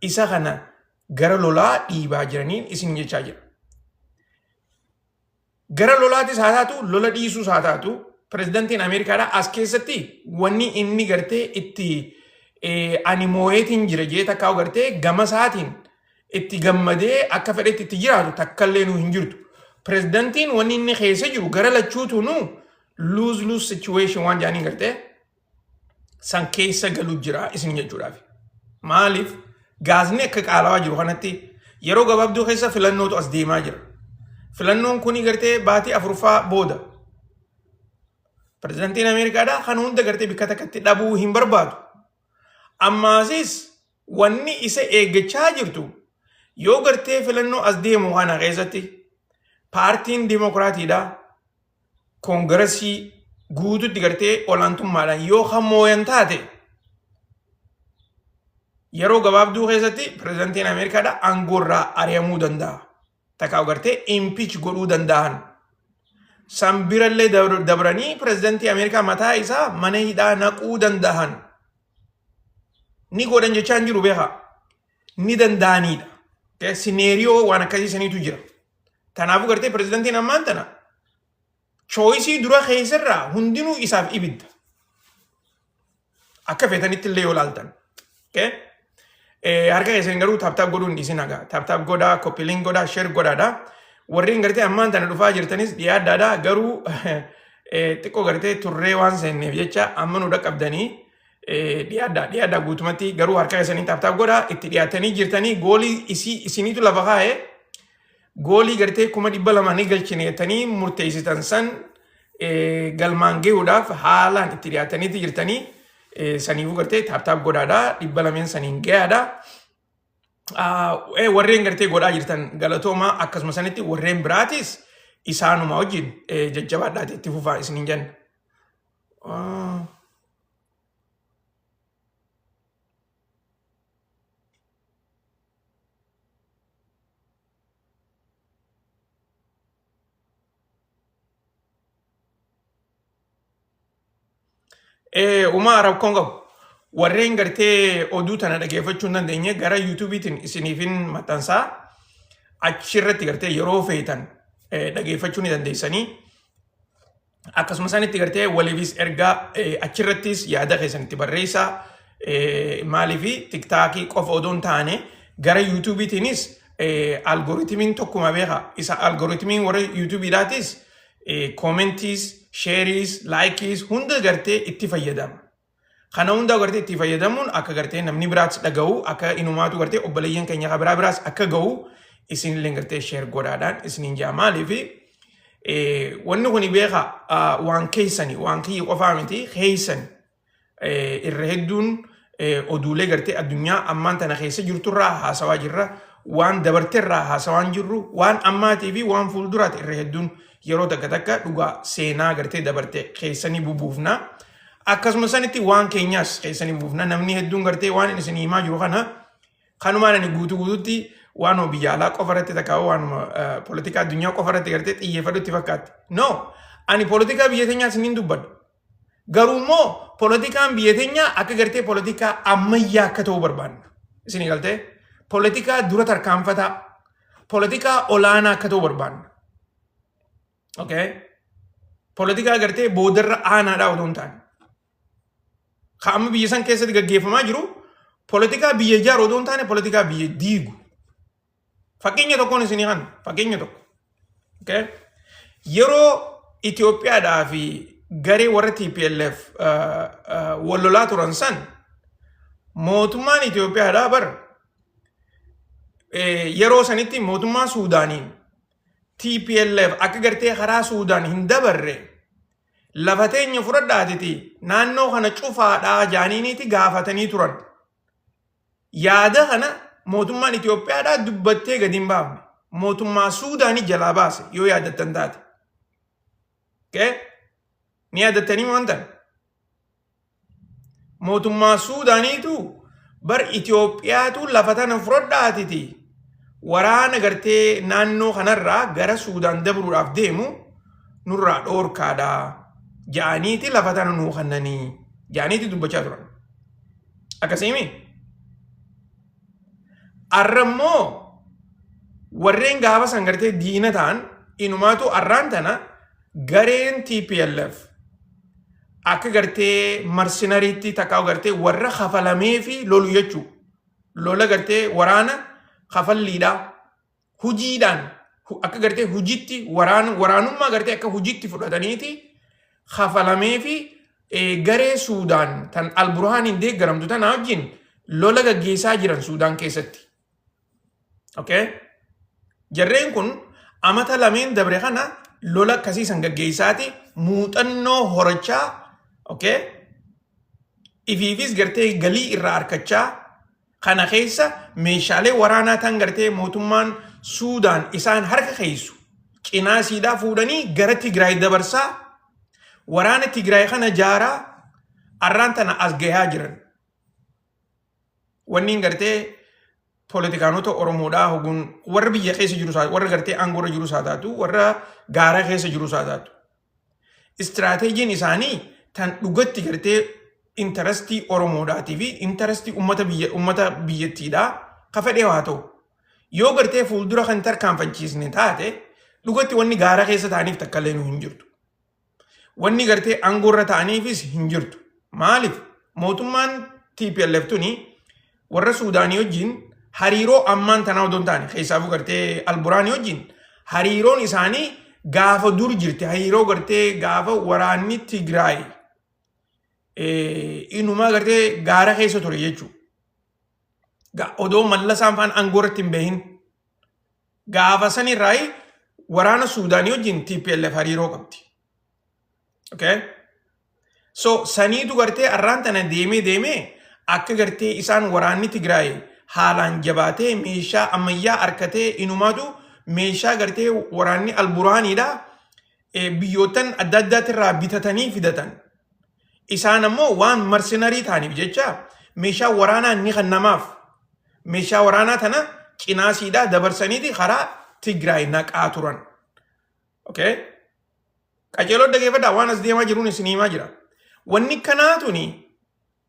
isa kana gara lolaa dhiibaa jiraniin isin jechaa jira. Gara lolaatis haa taatu, lola dhiisuus haa taatu, pirezidantiin Ameerikaadhaa as keessatti wanni inni gartee itti ani moo'eetiin jira jee takkaa gartee gama isaatiin itti gammadee akka fedhetti itti jiraatu takkallee nu hin jirtu. Pirezidantiin wanni inni keessa jiru gara lachuutu nu lose lose situation waan jedhaniin gartee san keessa galu jira isin jechuudhaaf. Maaliif gaasni akka qaalawaa jiru kanatti yeroo gabaabduu keessa filannootu as deemaa jira. Filannoon kuni gartee baatii afurfaa booda. Pirezidantiin Ameerikaadhaa kan hunda gartee bikka takkatti dhabuu hin barbaadu. Ammaasis wanni isa eeggachaa jirtu yoo gartee filannoo as deemu kana keessatti paartiin Dimokiraatiidhaa koongiresii guututti gartee olaantummaadhaan yoo kan mooyan taate yeroo gabaabduu keessatti pirezidantiin Ameerikaadha aangoorraa ari'amuu danda'a. Takkaa gartee impeach godhuu danda'an. San birallee dabranii pirezidantii Ameerikaa mataa isaa mana hidhaa naquu danda'an. Ni godhan jechaa hin jiru beekaa. Ni danda'anidha. Scenario waan akkasii saniitu jira. Kanaafuu gartee pirezidantiin ammaan tana choiceii dura keessarraa hundinuu isaaf ibidda. Akka feetanitti illee yoo laaltan. Harka keessan garuu tap tap godhuu hin dhiisin hagaa. Tap tap godhaa, copy link godhaa, share godhaadha. Warreen gartee ammaan tana dhufaa jirtanis dhiyaadhaadha. Garuu xiqqoo gartee turree waan seenneef jecha amma nu dhaqqabdanii dhiyaadhaa dhiyaadhaa guutumatti garuu harka keessanii tap tap godhaa itti dhiyaatanii jirtanii goalii isii isiniitu lafa kaa'ee goalii gartee 200,000 ni galchine jettanii murteessitan san galmaan gahuudhaaf haalaan itti dhiyaataniiti jirtanii saniifuu gartee tap tap godhaadha 200 saniin gahaadha. Warreen gartee godhaa jirtan galatooma akkasuma sanitti warreen biraatis isaanuma wajjin jajjabaadhaati itti fufaa isiniin jenna. Uumaa rakkoon qabu. Warreen gartee oduu tana dhageeffachuu hin dandeenye gara YouTubeiitiin isiniifin maxxansaa achirratti gartee yeroo feetan dhageeffachuu ni dandeessanii. Akkasuma sanitti gartee waliifis ergaa achirrattis yaada keessan itti barreessaa. Maaliifi TikTokii qofa odoo hin taane gara YouTubeiitiinis algorithmiin tokkuma beeka. Isa algorithmiin warra YouTubeiidhaatis commentiis, shareiis, likeiis hunda gartee itti fayyadama. Kana hunda gartee itti fayyadamuun akka gartee namni biraas dhaga'u akka inumaatu gartee obboleeyyan keenya kan biraa biraas akka ga'u isinillee gartee share godhaadhaan isiniin jaa maaliifi wanni kuni beeka waan keessani waan kiyya qofaa miti keessani irra hedduun oduulee gartee addunyaa ammaan tana keessa jirturraa haasawaa jirra waan dabarterraa haasawaan jirru waan ammaatii fi waan fuulduraati irra hedduun yeroo takka takka dhugaa seenaa gartee dabarte keessanii bubuufna. Akkasuma sanitti waan keenyaas keessanii buufna namni hedduun gartee waan isin himaa jiru kana kanumaan ani guutuu guututti waan biyya alaa qofa irratti takka waanuma poolitikaa addunyaa qofa irratti gartee xiyyeeffadhu itti fakkaatti. No, ani poolitikaa biyya teenyaas niin dubbadha. Garuu immoo poolitikaan biyya teenyaa akka gartee poolitikaa ammayyaa akka ta'u barbaanna. Isin galtee poolitikaa dura tarkaanfataa, poolitikaa olaanaa akka ta'u barbaanna. Okay? Poolitikaa gartee boodarra aanaadhaa odoo hin taane. Ka amma biyya san keessatti gaggeeffamaa jiru poolitikaa biyya ijaaru odoo hin taane poolitikaa biyya diigu. Fakkeenya tokkoon isinii kan fakkeenya tokko. Okay? Yeroo Itoophiyaadhaa fi garee warra TPLF wal lolaa turan san mootummaan Itoophiyaadhaa bar yeroo sanitti mootummaa Suudaaniin TPLF akka gartee karaa Suudaan hin dabarre lafa teenya fudhadhaatiti naannoo kana cufaadhaa jaaniiniiti gaafatanii turan. Yaada kana mootummaan Itoophiyaadhaa dubbattee gadi hin baafne. Mootummaa Suudaanii jalaa baase yoo yaadattan taate. Okay? Ni yaadattanii waan ta'an. Mootummaa Suudaaniitu bar Itoophiyaatu lafa tana fudhadhaatiti waraana gartee naannoo kanarraa gara Suudaan dabruudhaaf deemu nurraa dhoorkaadha ja'aniiti lafa tana nuu kennanii ja'aniiti dubbachaa turan. Akkasiimi? Arra immoo warreen gaafa san gartee diina ta'an inumaatu arraan tana gareen TPLF akka gartee marsinariitti takkaa gartee warra kafalamee fi lolu jechuu lola gartee waraana kafalliidhaa hujiidhaan akka gartee hujitti waraana waraanummaa gartee akka hujitti fudhataniiti kafalamee fi garee Suudaan tan Alburhaaniin deeggaramtu tana wajjin lola gaggeessaa jiran Suudaan keessatti. Okay? Jarreen kun amata lameen dabre kana lola akkasii san gaggeessaati muuxannoo horachaa, okay? Ifiifis gartee galii irraa arkachaa kana keessa meeshaalee waraanaa tan gartee mootummaan Suudaan isaan harka keessu cinaa siidhaa fuudhanii gara Tigraay dabarsaa waraana Tigraay kana jaaraa arraan tana as gahaa jiran. Wanni gartee poolitikaanota Oromoodhaa hoguun warra biyya keessa jiru warra gartee aangoorra jirus haa taatu warra gaara keessa jirus haa taatu. Istiraateejiin isaanii tan dhugatti gartee intarastii Oromoodhaatii fi intarastii uummata biyya uummata biyyattiidhaa ka fedhee haa ta'u. Yoo gartee fuuldura kan tarkaanfachiisne taate dhugatti wanni gaara keessa ta'aniif takka illee nu hin jirtu. Wanni gartee aangoorra ta'aniifis hin jirtu. Maaliif? Mootummaan TPLF tuni warra Suudaanii wajjin hariiroo ammaan tanaa odoo hin taane keessaafuu gartee Alburaanii wajjin hariiroon isaanii gaafa dur jirti. Hariiroo gartee gaafa waraanni Tigraay inumaa gartee gaara keessa ture jechuudha. Odoo Mallasaan faan aangoo irratti hin bahin gaafa sanirraa waraana Suudaanii wajjin TPLF hariiroo qabdi. Okay? So saniitu gartee arraan tana deemee deemee akka gartee isaan waraanni Tigraay haalaan jabaatee meeshaa ammayyaa arkatee inumaatu meeshaa gartee waraanni Alburaaniidha biyyoottan adda addaatirraa bitatanii fidatan. Isaan ammoo waan marsinarii ta'aniif jecha meeshaa waraanaa ni kennamaaf. Meeshaa waraanaa tana cinaa siidhaa dabarsaniiti karaa Tigraay naqaa turan. Okay? Qajeeloo dhageeffadhaa waan as deemaa jiruun isin himaa jira. Wanni kanaa tuni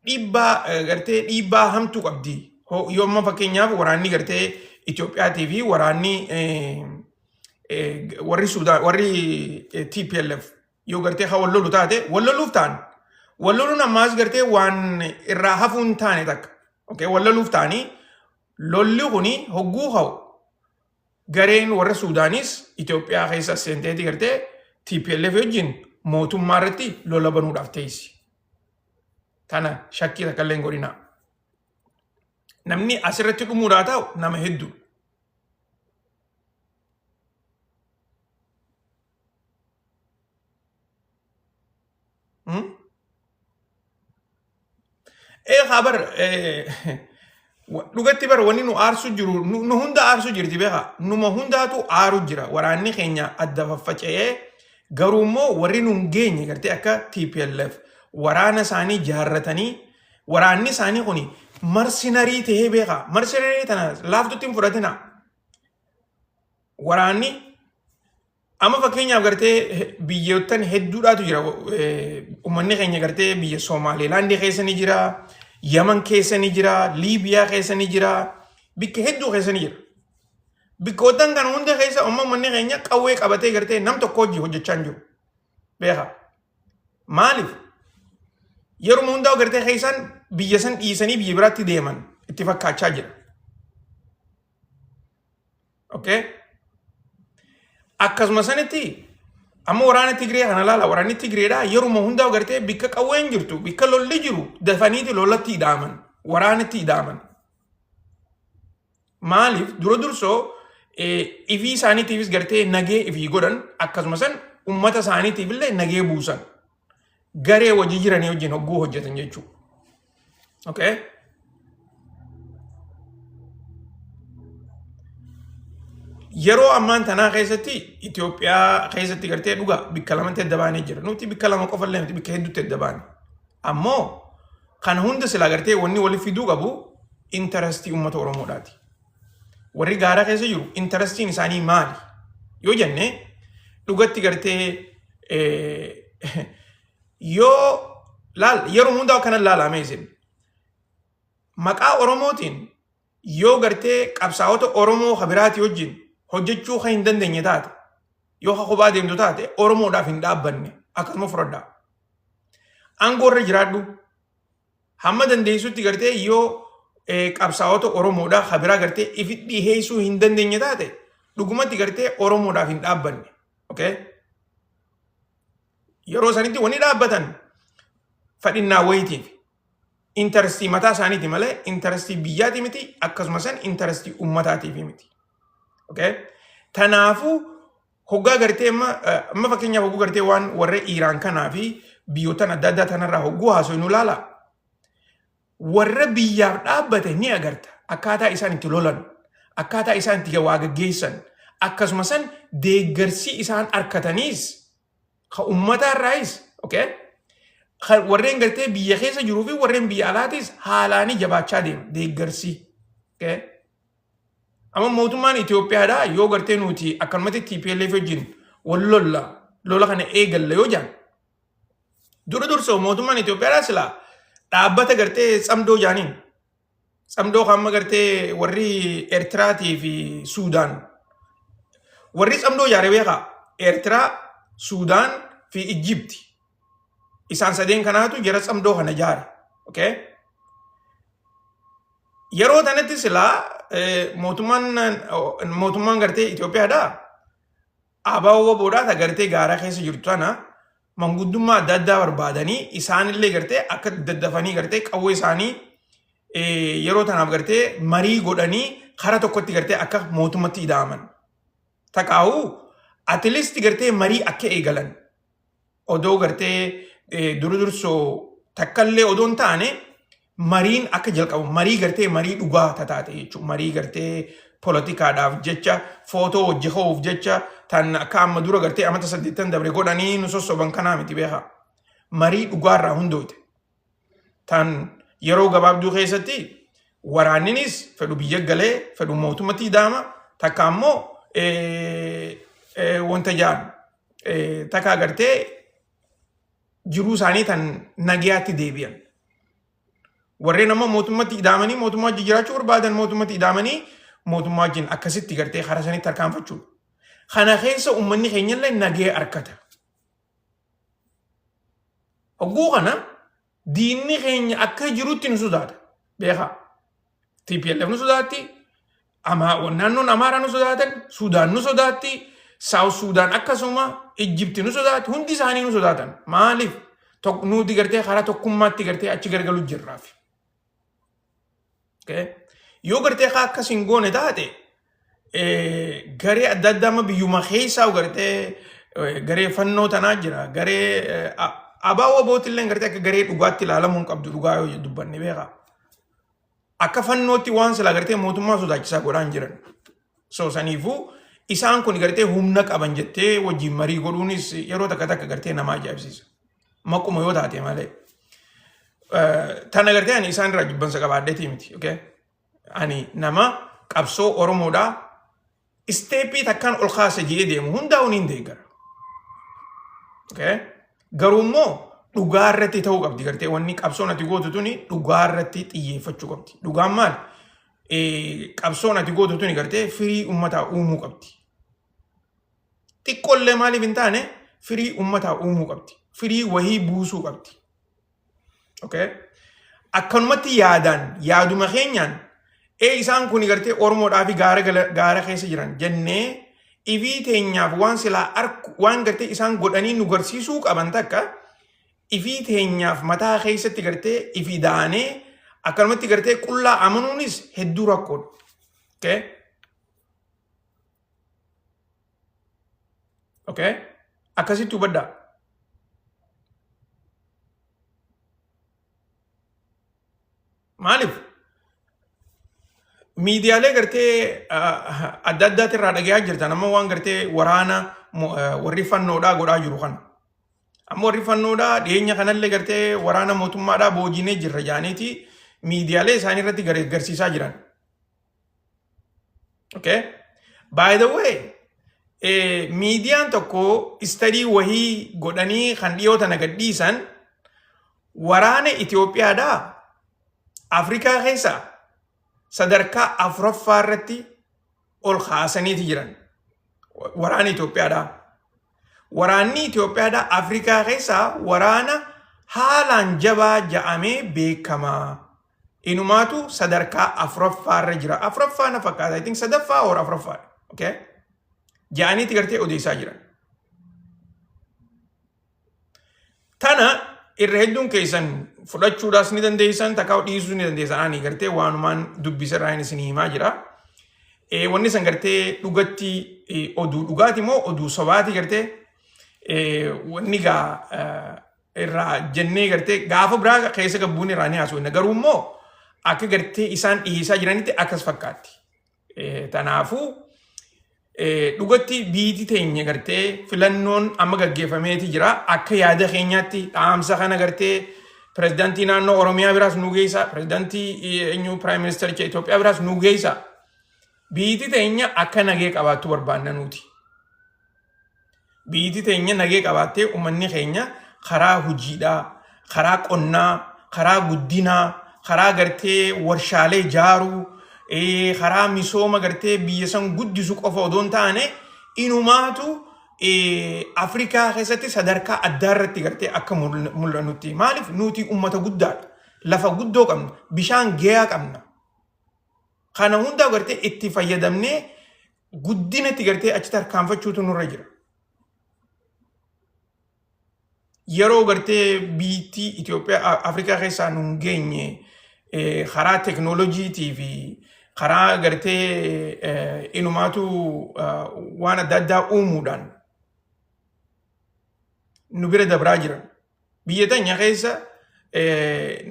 dhiibbaa gartee dhiibbaa hamtuu qabdi. Yoo amma fakkeenyaaf waraanni gartee Itoophiyaatii fi waraanni warri Suudaan warri TPLF yoo gartee haa wal lolu taate wal loluuf ta'an. Wal loluun ammaas gartee waan irraa hafuu hin taane takka. Okay, wal loluuf ta'anii lolli kuni hogguu ka'u gareen warra Suudaanis Itoophiyaa keessa seenteeti gartee TPLF wajjin mootummaa irratti lola banuudhaaf teessi. Tana shakkii takka illee hin godhinaa. Namni asirratti dhumuudhaa ta'u nama hedduu. Ee haa bar dhugatti bar wanni nu aarsu jiru nu hunda aarsu jirti beeka numa hundaatu aaru jira waraanni keenya adda faffaca'ee garuu immoo warri nu hin geenye gartee akka TPLF waraana isaanii jaarratanii waraanni isaanii kun marsinarii tahee beeka marsinarii tana laaftutti hin fudhatina waraanni Amma fakkeenyaaf gartee biyyoottan hedduudhaatu jira. Uummanni keenya gartee biyya Somaalilaandii keessa ni jira, Yaman keessa ni jira, Liibiyaa keessa ni jira, bikka hedduu keessa ni jira. Bikkoottan kana hunda keessa amma uummanni keenya qawwee qabatee gartee nam tokko hojii hojjechaa hin jiru. Beekaa. Maaliif? Yeruma hundaa gartee keessaan biyya san dhiisanii biyya biraatti deeman itti fakkaachaa jira. Okay? Akkasuma sanitti amma waraana Tigree kana laala, waraanni Tigreedha yeruma hundaa gartee bikka qawween jirtu, bikka lolli jiru dafaniiti lolatti ida'aman, waraanatti ida'aman. Maaliif? Dura dursoo ifii isaaniitiifis gartee nagee ifii godhan, akkasuma san ummata isaaniitiif illee nagee buusan. Garee wajji jiranii wajjin hogguu hojjetan jechuudha. Okay? Yeroo ammaan tanaa keessatti Itoophiyaa keessatti gartee dhugaa bikka lamatti adda baanee jira. Nuti bikka lama qofa illee miti, bikka hedduutti adda baane. Ammoo kana hunda silaa gartee wanni waliif fiduu qabu interestii uummata Oromoodhaati. Warri gaara keessa jiru interestiin isaanii maali? Yoo jenne, dhugatti gartee yoo laal, yeroo hundaa akkana laalame, isin maqaa Oromootiin yoo gartee qabsaa'ota Oromoo ka biraatii wajjin hojjechuu kan hin dandeenye taate, yoo ka kophaa deemtu taate, Oromoodhaaf hin dhaabbanne akkasuma fudhadhaa. Aangoo irra jiraadhu, hamma dandeessutti gartee yoo qabsaa'ota Oromoodhaa ka biraa gartee ifi dhiheessuu hin dandeenye taate, dhugumatti gartee Oromoodhaaf hin dhaabbanne. Okay? Yeroo sanitti wanni dhaabbatan fadhinnaa wayitiif interestii mataa isaaniiti malee interestii biyyaati miti, akkasuma san interestii uummataatiif miti. Okay? Tanaafuu hoggaa gartee amma fakkeenyaaf hogguu gartee waan warra Iiraan kanaa fi biyyoottan adda addaa tanarraa hogguu haasoo nu ilaala. Warra biyyaaf dhaabbate ni agarta. Akkaataa isaan itti lolan, akkaataa isaan itti waa gaggeessan, akkasuma san deeggarsi isaan arkataniis ka uummataarraayis, okay? Warreen gartee biyya keessa jiruu fi warreen biyya alaatis haalaanii jabaachaa deema deeggarsi. Okay? Amma mootummaan Itoophiyaadhaa yoo gartee nuti akkanumatti TPLF wajjin wal lolla, lola kana eegalla yoo jedhan, dura dursoo mootummaan Itoophiyaadhaa silaa dhaabbata gartee tsamdoo jaaniin, tsamdoo kan amma gartee warri Eertiraatii fi Suudaan, warri tsamdoo jaare beekaa, Eertiraa, Suudaan fi Ijjipti, isaan sadeen kanaatu jara tsamdoo kana jaare. Okay? Yeroo tanatti silaa mootummaan gartee Itoophiyaadhaa ABO WBOdhaa ta gartee gaara keessa jirtu tana manguddummaa adda addaa barbaadanii isaanillee gartee akka daddafanii gartee qawwee isaanii yeroo tanaaf gartee marii godhanii kara tokkotti gartee akka mootummatti ida'aman. Takaa'u at least gartee marii akka eegalan, odoo gartee dura dursoo takkallee odoo hin taane mariin akka jalqabu, marii gartee marii dhugaa tataate jechuudha. Marii gartee poolitikaadhaaf jecha footoo hojii ka'uuf jecha tan akka amma dura gartee amata 80 dabre godhanii nu sossoban kanaa miti, beekaa. Marii dhugaarraa hundooyte. Tan yeroo gabaabduu keessatti waraanninis fedhu biyya galee fedhu mootummatti ida'ama, takka ammoo wanta jaan takka gartee jiruu isaanii tan nagayaatti deebi'an. Warreen ammoo mootummatti ida'amanii mootummaa wajjin jiraachuu barbaadan mootummatti ida'amanii mootummaa wajjin akkasitti gartee karaa sanitti tarkaanfachuudha. Kana keessa uummanni keenyallee nagaya argata. Hogguu kana diinni keenya akka jirutti nu sodaata. Beekaa. TPLF nu sodaatti. Naannoon Amaaraa nu sodaatan, Sudaan nu sodaatti, South Sudan akkasuma, Ijjipti nu sodaatti, hundi isaanii nu sodaatan. Maaliif? Nuti gartee karaa tokkummaatti gartee achi gargalu jirraaf. Yoo gartee kaa akkas hin goone taate, garee adda addaa amma biyyuma keessaa gartee garee fannoo tanaa jira. Garee ABO WBOtillee gartee akka garee dhugaatti ilaalamuu hin qabdu, dhugaa yoo dubbanne, beekaa. Akka fannootti waan silaa gartee mootummaa sodaachisaa godhaan jiran. So saniifuu isaan kun gartee humna qaban jettee wajjin marii godhuunis yeroo takka takka gartee nama ajaa'ibsiisa. Maquma yoo taate malee. Tana gartee ani isaan irraa jibbansa qabaadheetii miti. Okay? Ani nama qabsoo Oromoodhaa stepii takkaan ol kaasa jedhee deemu hundaa'uun hin deeggara. Okay? Garuu immoo dhugaa irratti ta'uu qabdi, gartee wanni qabsoon ati gootu tuni dhugaa irratti xiyyeeffachuu qabdi. Dhugaan maali? Qabsoon ati gootu tuni gartee firii uummataa uumuu qabdi. Xiqqoollee maaliif hin taane firii uummataa uumuu qabdi. Firii wahii buusuu qabdi. Okay? Akkanumatti yaadaan yaaduma keenyaan ee isaan kun gartee Oromoodhaa fi gaara gaara keessa jiran jennee ifii teenyaaf waan silaa arku waan gartee isaan godhanii nu garsiisuu qaban takka ifii teenyaaf mataa keessatti gartee ifii daanee akkanumatti gartee qullaa amanuunis hedduu rakkoodha. Okay? Okay? Akkasitti hubadhaa. Maaliif? Miidiyaalee gartee adda addaati irraa dhagayaa jirtan amma waan gartee waraana warri fannoodhaa godhaa jiru kana. Amma warri fannoodhaa dhiyeenya kanallee gartee waraana mootummaadhaa boojinee jirra jaaniiti miidiyaalee isaanii irratti garsiisaa jiran. Okay? By the way, miidiyaan tokko istadii wahii godhanii kan dhiyoo tana gadhiisan waraana Itoophiyaadhaa Afrikaa keessa sadarkaa afuraffaa irratti ol kaasaniiti jiran. Waraana Itoophiyaadhaa. Waraanni Itoophiyaadhaa Afrikaa keessaa waraana haalaan jabaa ja'amee beekama. Inumaatu sadarkaa afuraffaa irra jira. Afuraffaa na fakkaata. I think sadaffaa or afuraffaa. Okay? Ja'aniiti gartee odeessaa jiran. Tana irra hedduun keessan fudhachuudhaas ni dandeessan, takkaa dhiisuus ni dandeessan. Ani gartee waanumaan dubbisa irraa isin himaa jira. Wanni san gartee dhugatti oduu dhugaati moo oduu sobaati gartee wanni gaa irraa jennee gartee gaafa biraa keessa gabbuun irraa ni haasofna. Garuu immoo akka gartee isaan dhiyeessaa jiranitti akkas fakkaatti. Tanaafuu dhugatti biiti teenya gartee filannoon amma gaggeeffameeti jira. Akka yaada keenyaatti dhaamsa kana gartee pirezidaantii naannoo Oromiyaa biraas nu geessa, pirezidaantii eenyu piraayim ministericha Itoophiyaa biraas nu geessa. Biiti teenya akka nagee qabaattu barbaanna nuti. Biiti teenya nagee qabaattee uummanni keenya karaa hojiidhaa, karaa qonnaa, karaa guddinaa, karaa gartee warshaalee ijaaruu, karaa misooma gartee biyya san guddisu qofa odoo hin taane inumaatu Afrikaa keessatti sadarkaa addaa irratti gartee akka mul'annutti. Maaliif nuti uummata guddaadha. Lafa guddoo qabna. Bishaan gahaa qabna. Kana hundaa gartee itti fayyadamnee guddinatti gartee achi tarkaanfachuutu nurra jira. Yeroo gartee biittii Itoophiyaa Afrikaa keessaa nu hin geenye karaa teknooloojiitii fi karaa gartee inumaatu waan adda addaa uumuudhaan nu bira dabraa jiran. Biyya teenya keessa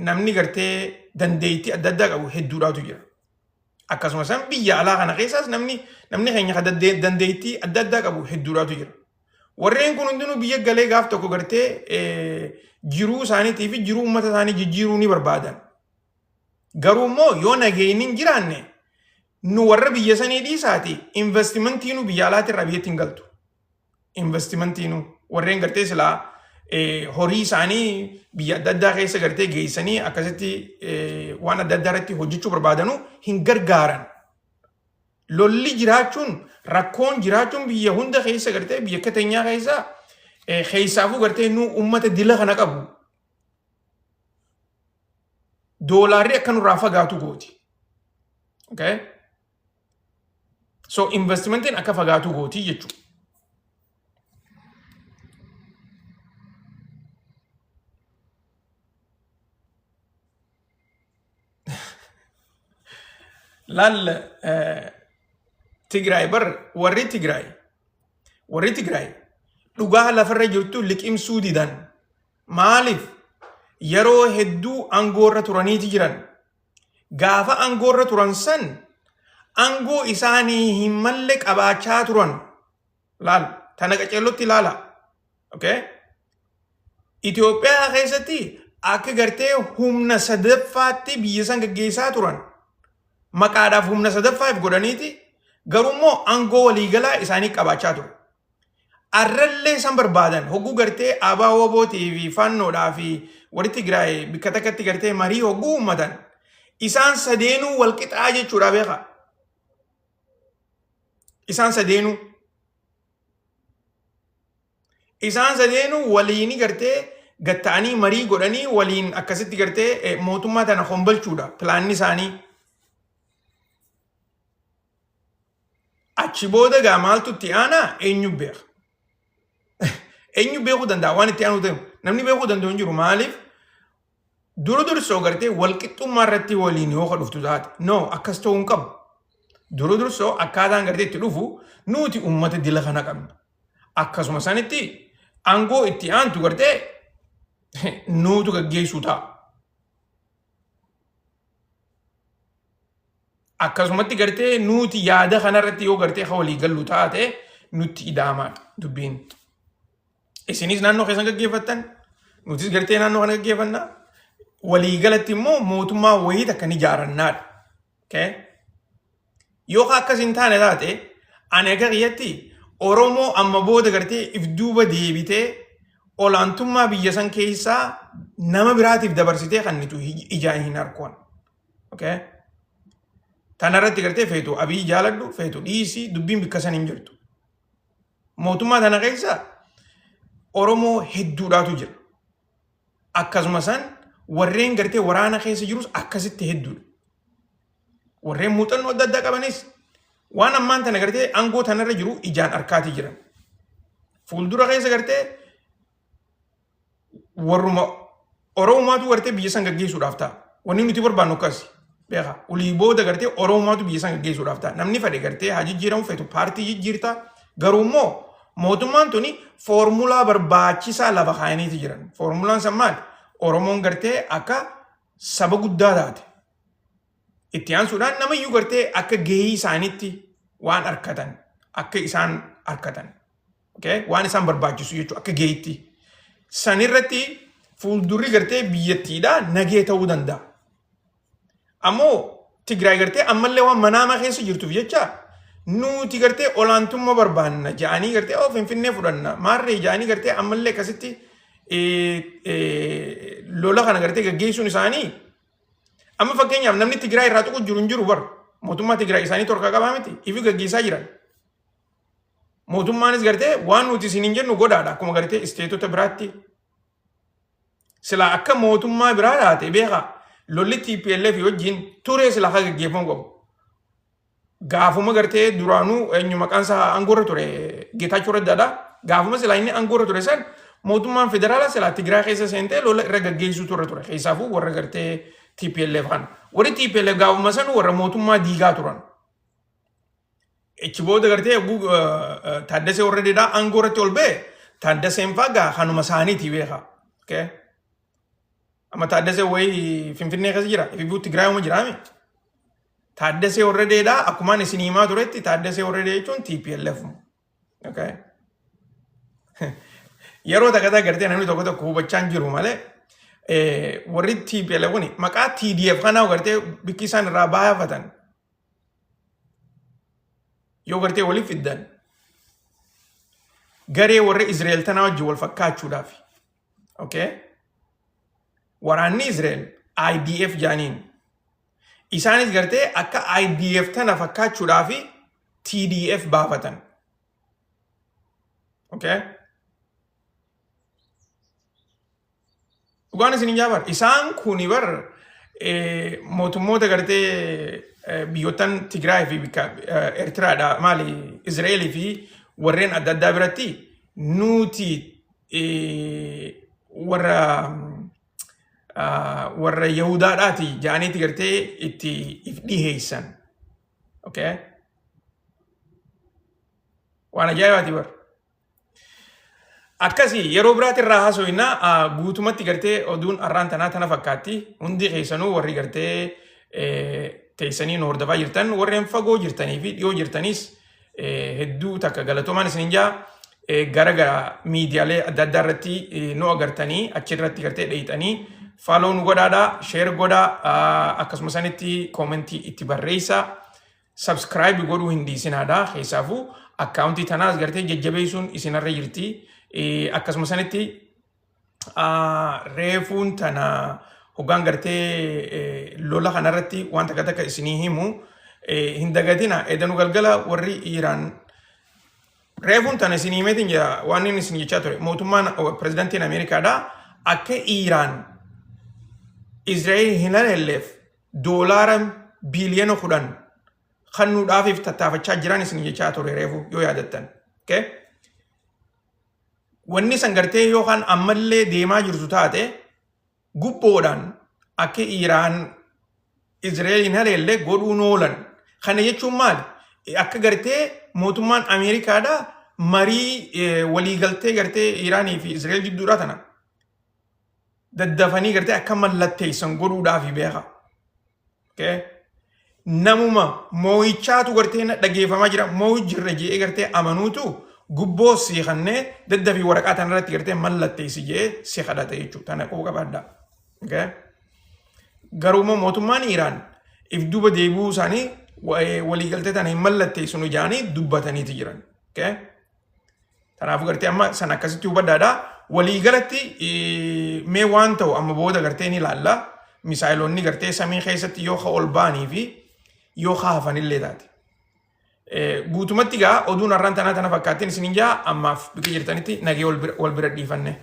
namni gartee dandeettii adda addaa qabu hedduudhaatu jira. Akkasumas biyya alaa kana keessaas namni namni keenya kan dandeettii adda addaa qabu hedduudhaatu jira. Warreen kun hundinuu biyya galee gaaf tokko gartee jiruu isaaniitii fi jiruu uummata isaanii jijjiiruu ni barbaadan. Garuu immoo yoo nageenyi hin jiraanne nu warra biyya sanii dhiisaati investimentiin biyya alaati irraa biyyatti hin galtu. Investimentiin warreen gartee silaa horii isaanii biyya adda addaa keessa gartee geessanii akkasitti waan adda addaa irratti hojjechuu barbaadanuu hin gargaaran. Lolli jiraachuun rakkoon jiraachuun biyya hunda keessa gartee biyya akka teenyaa keessa keessaafuu gartee nu uummata dila kana qabu. Doolaarri akka nurraa fagaatu gooti. Okay? So investimentiin akka fagaatu gooti jechuudha. Laal Tigraay bar warri Tigraay dhugaa lafarra jirtu liqimsuu didan. Maaliif? Yeroo hedduu aangoorra turaniiti jiran. Gaafa aangoorra turan san aangoo isaanii hin malle qabaachaa turan. Laal tana qaceellotti ilaala. Okay? Itoophiyaa keessatti akka gartee humna sadaffaatti biyya san gaggeessaa turan. Maqaadhaaf humna sadaffaaf godhaniiti garuu immoo aangoo waliigalaa isaanii qabaachaa ture. Arrallee san barbaadan hogguu gartee abaa wobootii fi fannoodhaa fi warri Tigraay bikka takkatti gartee marii hogguu uummatan isaan sadeenuu wal qixaa jechuudha beeka. Isaan sadeenuu. Isaan sadeenuu waliini gartee gatta'anii marii godhanii waliin akkasitti gartee mootummaa tana hombalchuudha pilaanni isaanii. Achi booda gaa maaltu itti aanaa eenyu beeka? Eenyu beekuu danda'a waan itti aanu ta'e? Namni beekuu danda'u hin jiru. Maaliif? Dura dursoo gartee walqixxummaa irratti waliin yoo ka dhuftu taate, no, akkas ta'uu hin qabu. Dura dursoo akkaataan gartee itti dhufu nuti uummata dila kana qabna. Akkasuma sanitti aangoo itti aantu gartee nuutu gaggeessuu ta'a. Akkasumatti gartee nuti yaada kanarratti yoo gartee ka walii gallu taate nutti ida'amaadha dubbiin. Isinis naannoo keessan gaggeeffattan, nutis gartee naannoo kana gaggeeffanna. Walii galatti immoo mootummaa wayii takka ni ijaarannaadha. Okay? Yoo ka akkas hin taane taate, ani akka kiyyatti Oromoo amma booda gartee if duuba deebitee olaantummaa biyya san keessaa nama biraatiif dabarsitee kan nitu ijaan hin arkuan. Okay? Tanarratti gartee feetu Abiy jaaladhu, feetu dhiisi, dubbiin bikka san hin jirtu. Mootummaa tana keessa Oromoo hedduudhaatu jira. Akkasuma san warreen gartee waraana keessa jirus akkasitti hedduudha. Warreen muuxannoo adda addaa qabanis waan ammaan tana gartee aangoo tanarra jiru ijaan arkaati jiran. Fuuldura keessa gartee warruma Oromomaatu gartee biyya san gaggeessuudhaaf ta'a. Wanni nuti barbaannu akkasi. Beeka. Olii booda gartee Oromomaatu biyya san gaggeessuudhaaf ta'a. Namni fedhe gartee haa jijjiiramu, feetu paartii jijjiirta. Garuu immoo mootummaan tuni foormulaa barbaachisaa lafa kaayaniiti jiran. Foormulaan san maali? Oromoon gartee akka saba guddaa taate. Itti aansuudhaan namayyuu gartee akka gahee isaaniitti waan arkatan akka isaan arkatan. Okay? Waan isaan barbaachisu jechuudha akka gaheetti. Sanirratti fuuldurri gartee biyyattiidhaa nagee ta'uu danda'a. Ammoo Tigraay gartee ammallee waan manaamaa keessa jirtuuf jecha nuti gartee olaantummaa barbaanna ja'anii gartee oo Finfinnee fudhanna maarree ja'anii gartee ammallee akkasitti lola kana gartee gaggeessuun isaanii. Amma fakkeenyaaf namni Tigraay irraa tuqu jiru hin jiru bar. Mootummaa Tigraay isaanii torkaa qabaa miti, ifi gaggeessaa jiran. Mootummaanis gartee waan nuti isin hin jennu godhaadha akkuma gartee isteetota biraatti. Silaa akka mootummaa biraa taate, beekaa, lolli TPLF wajjin turee silaa akka gaggeeffamu qabu. Gaafuma gartee duraanuu eenyu maqaan isaa aangoorra ture, Geetaachoo Raddaadha. Gaafuma silaa inni aangoorra ture san mootummaan federaalaa silaa Tigraay keessa seentee lola irra gaggeessuu turre ture. Keessaafuu warra gartee TPLF kana. Warri TPLF gaafuma san warra mootummaa diigaa turan. Ichi booda gartee yogguu Taaddasee warra Didhaa aangoo irratti ol ba'e, Taaddaseen faa gaa kanuma isaaniiti beekaa. Okay? Amma Taaddasee wayii Finfinnee keessa jira. Ififuu Tigraayuma jiraami. Taaddasee warra Didhaa akkumaan isin himaa turetti Taaddasee warra Didhaa jechuun TPLF. Okay? Yeroo takka takka gartee namni tokko tokko hubachaa hin jiru malee warri TPLF kuni maqaa TDF kanaa gartee bikki isaan irraa baafatan yoo gartee waliif fiddan garee warra Israa'el tanaa wajjin wal fakkaachuudhaaf. Okay? Waraanni Israa'el IDF jaaniin. Isaanis gartee akka IDF tana fakkaachuudhaaf TDF baafatan. Okay? Dhugaan isin hin jaabar. Isaan kuni bar mootummoota gartee biyyoottan Tigraay fi bikka Eertiraadha maali Israa'elii fi warreen adda addaa biratti nuti warra Yahudaadhaati jedhaniiti gartee itti if dhiheessan. Okay? Waan ajaa'ibaati bar. Akkasii yeroo biraatti irraa haasofna. Guutumatti gartee oduun har'aan tanaa tana fakkaatti. Hundi keessanuu warri gartee teessanii nu hordofaa jirtan, warreen fagoo jirtanii fi dhiyoo jirtanis hedduu takka galatoomaan isin jaa. Gara gara miidiyaalee adda addaa irratti nu agartanii achirratti gartee dheeyxanii follow nu godhaadha, share godhaa, akkasuma sanitti koomentii itti barreessaa. Subscribe godhuu hin dhiisinaadha. Keessaafuu akkaawuntii tanaas gartee jajjabeessuun isinarra jirti. Akkasuma sanitti reefuun tana hoggaan gartee lola kanarratti waan takka takka isinii himu hin dagatina. Edanu galgala warri Iiraan Reefuun tana isin himeetiin jira waan inni isin jechaa ture. Mootummaan pirezidantiin Ameerikaadhaa akka Iiraan Israa'el hin haleelleef doolaara biiliyoona 10 kennuudhaafiif tattaafachaa jiran isin jechaa ture reefu yoo yaadattan. Okay? Wanni san gartee yookaan ammallee deemaa jirtu taate, gubboodhaan akka Iiraan Israa'el hin haleelle godhuun oolan. Kana jechuun maali? Akka gartee mootummaan Ameerikaadhaa marii waliigaltee gartee Iiraanii fi Israa'el jidduudhaa tana daddafanii gartee akka mallatteessan godhuudhaaf beeka. Okay? Namuma moo'ichaatu gartee na dhageeffamaa jira, moo'i jirra jedhee gartee amanuutu gubboo si kannee daddafii waraqaa tanarratti gartee mallatteessi jedhee si kadhata jechuudha. Tana quba qabaadhaa. Okay? Garuu immoo mootummaan Iiraan if duuba deebi'uu isaanii waliigaltee tana hin mallatteessinu jedhanii dubbataniiti jiran. Okay? Kanaafuu gartee amma san akkasitti hubadhaadha. Waliigalatti mee waan ta'u amma booda gartee ni ilaalla. Misaayiloonni gartee samii keessatti yoo ka ol ba'anii fi yoo ka hafanillee taate. Guutumatti gaa oduun har'aan tanaa tana fakkaattiin isinin jaa, ammaaf bika jirtanitti nagee wal bira dhiifanne.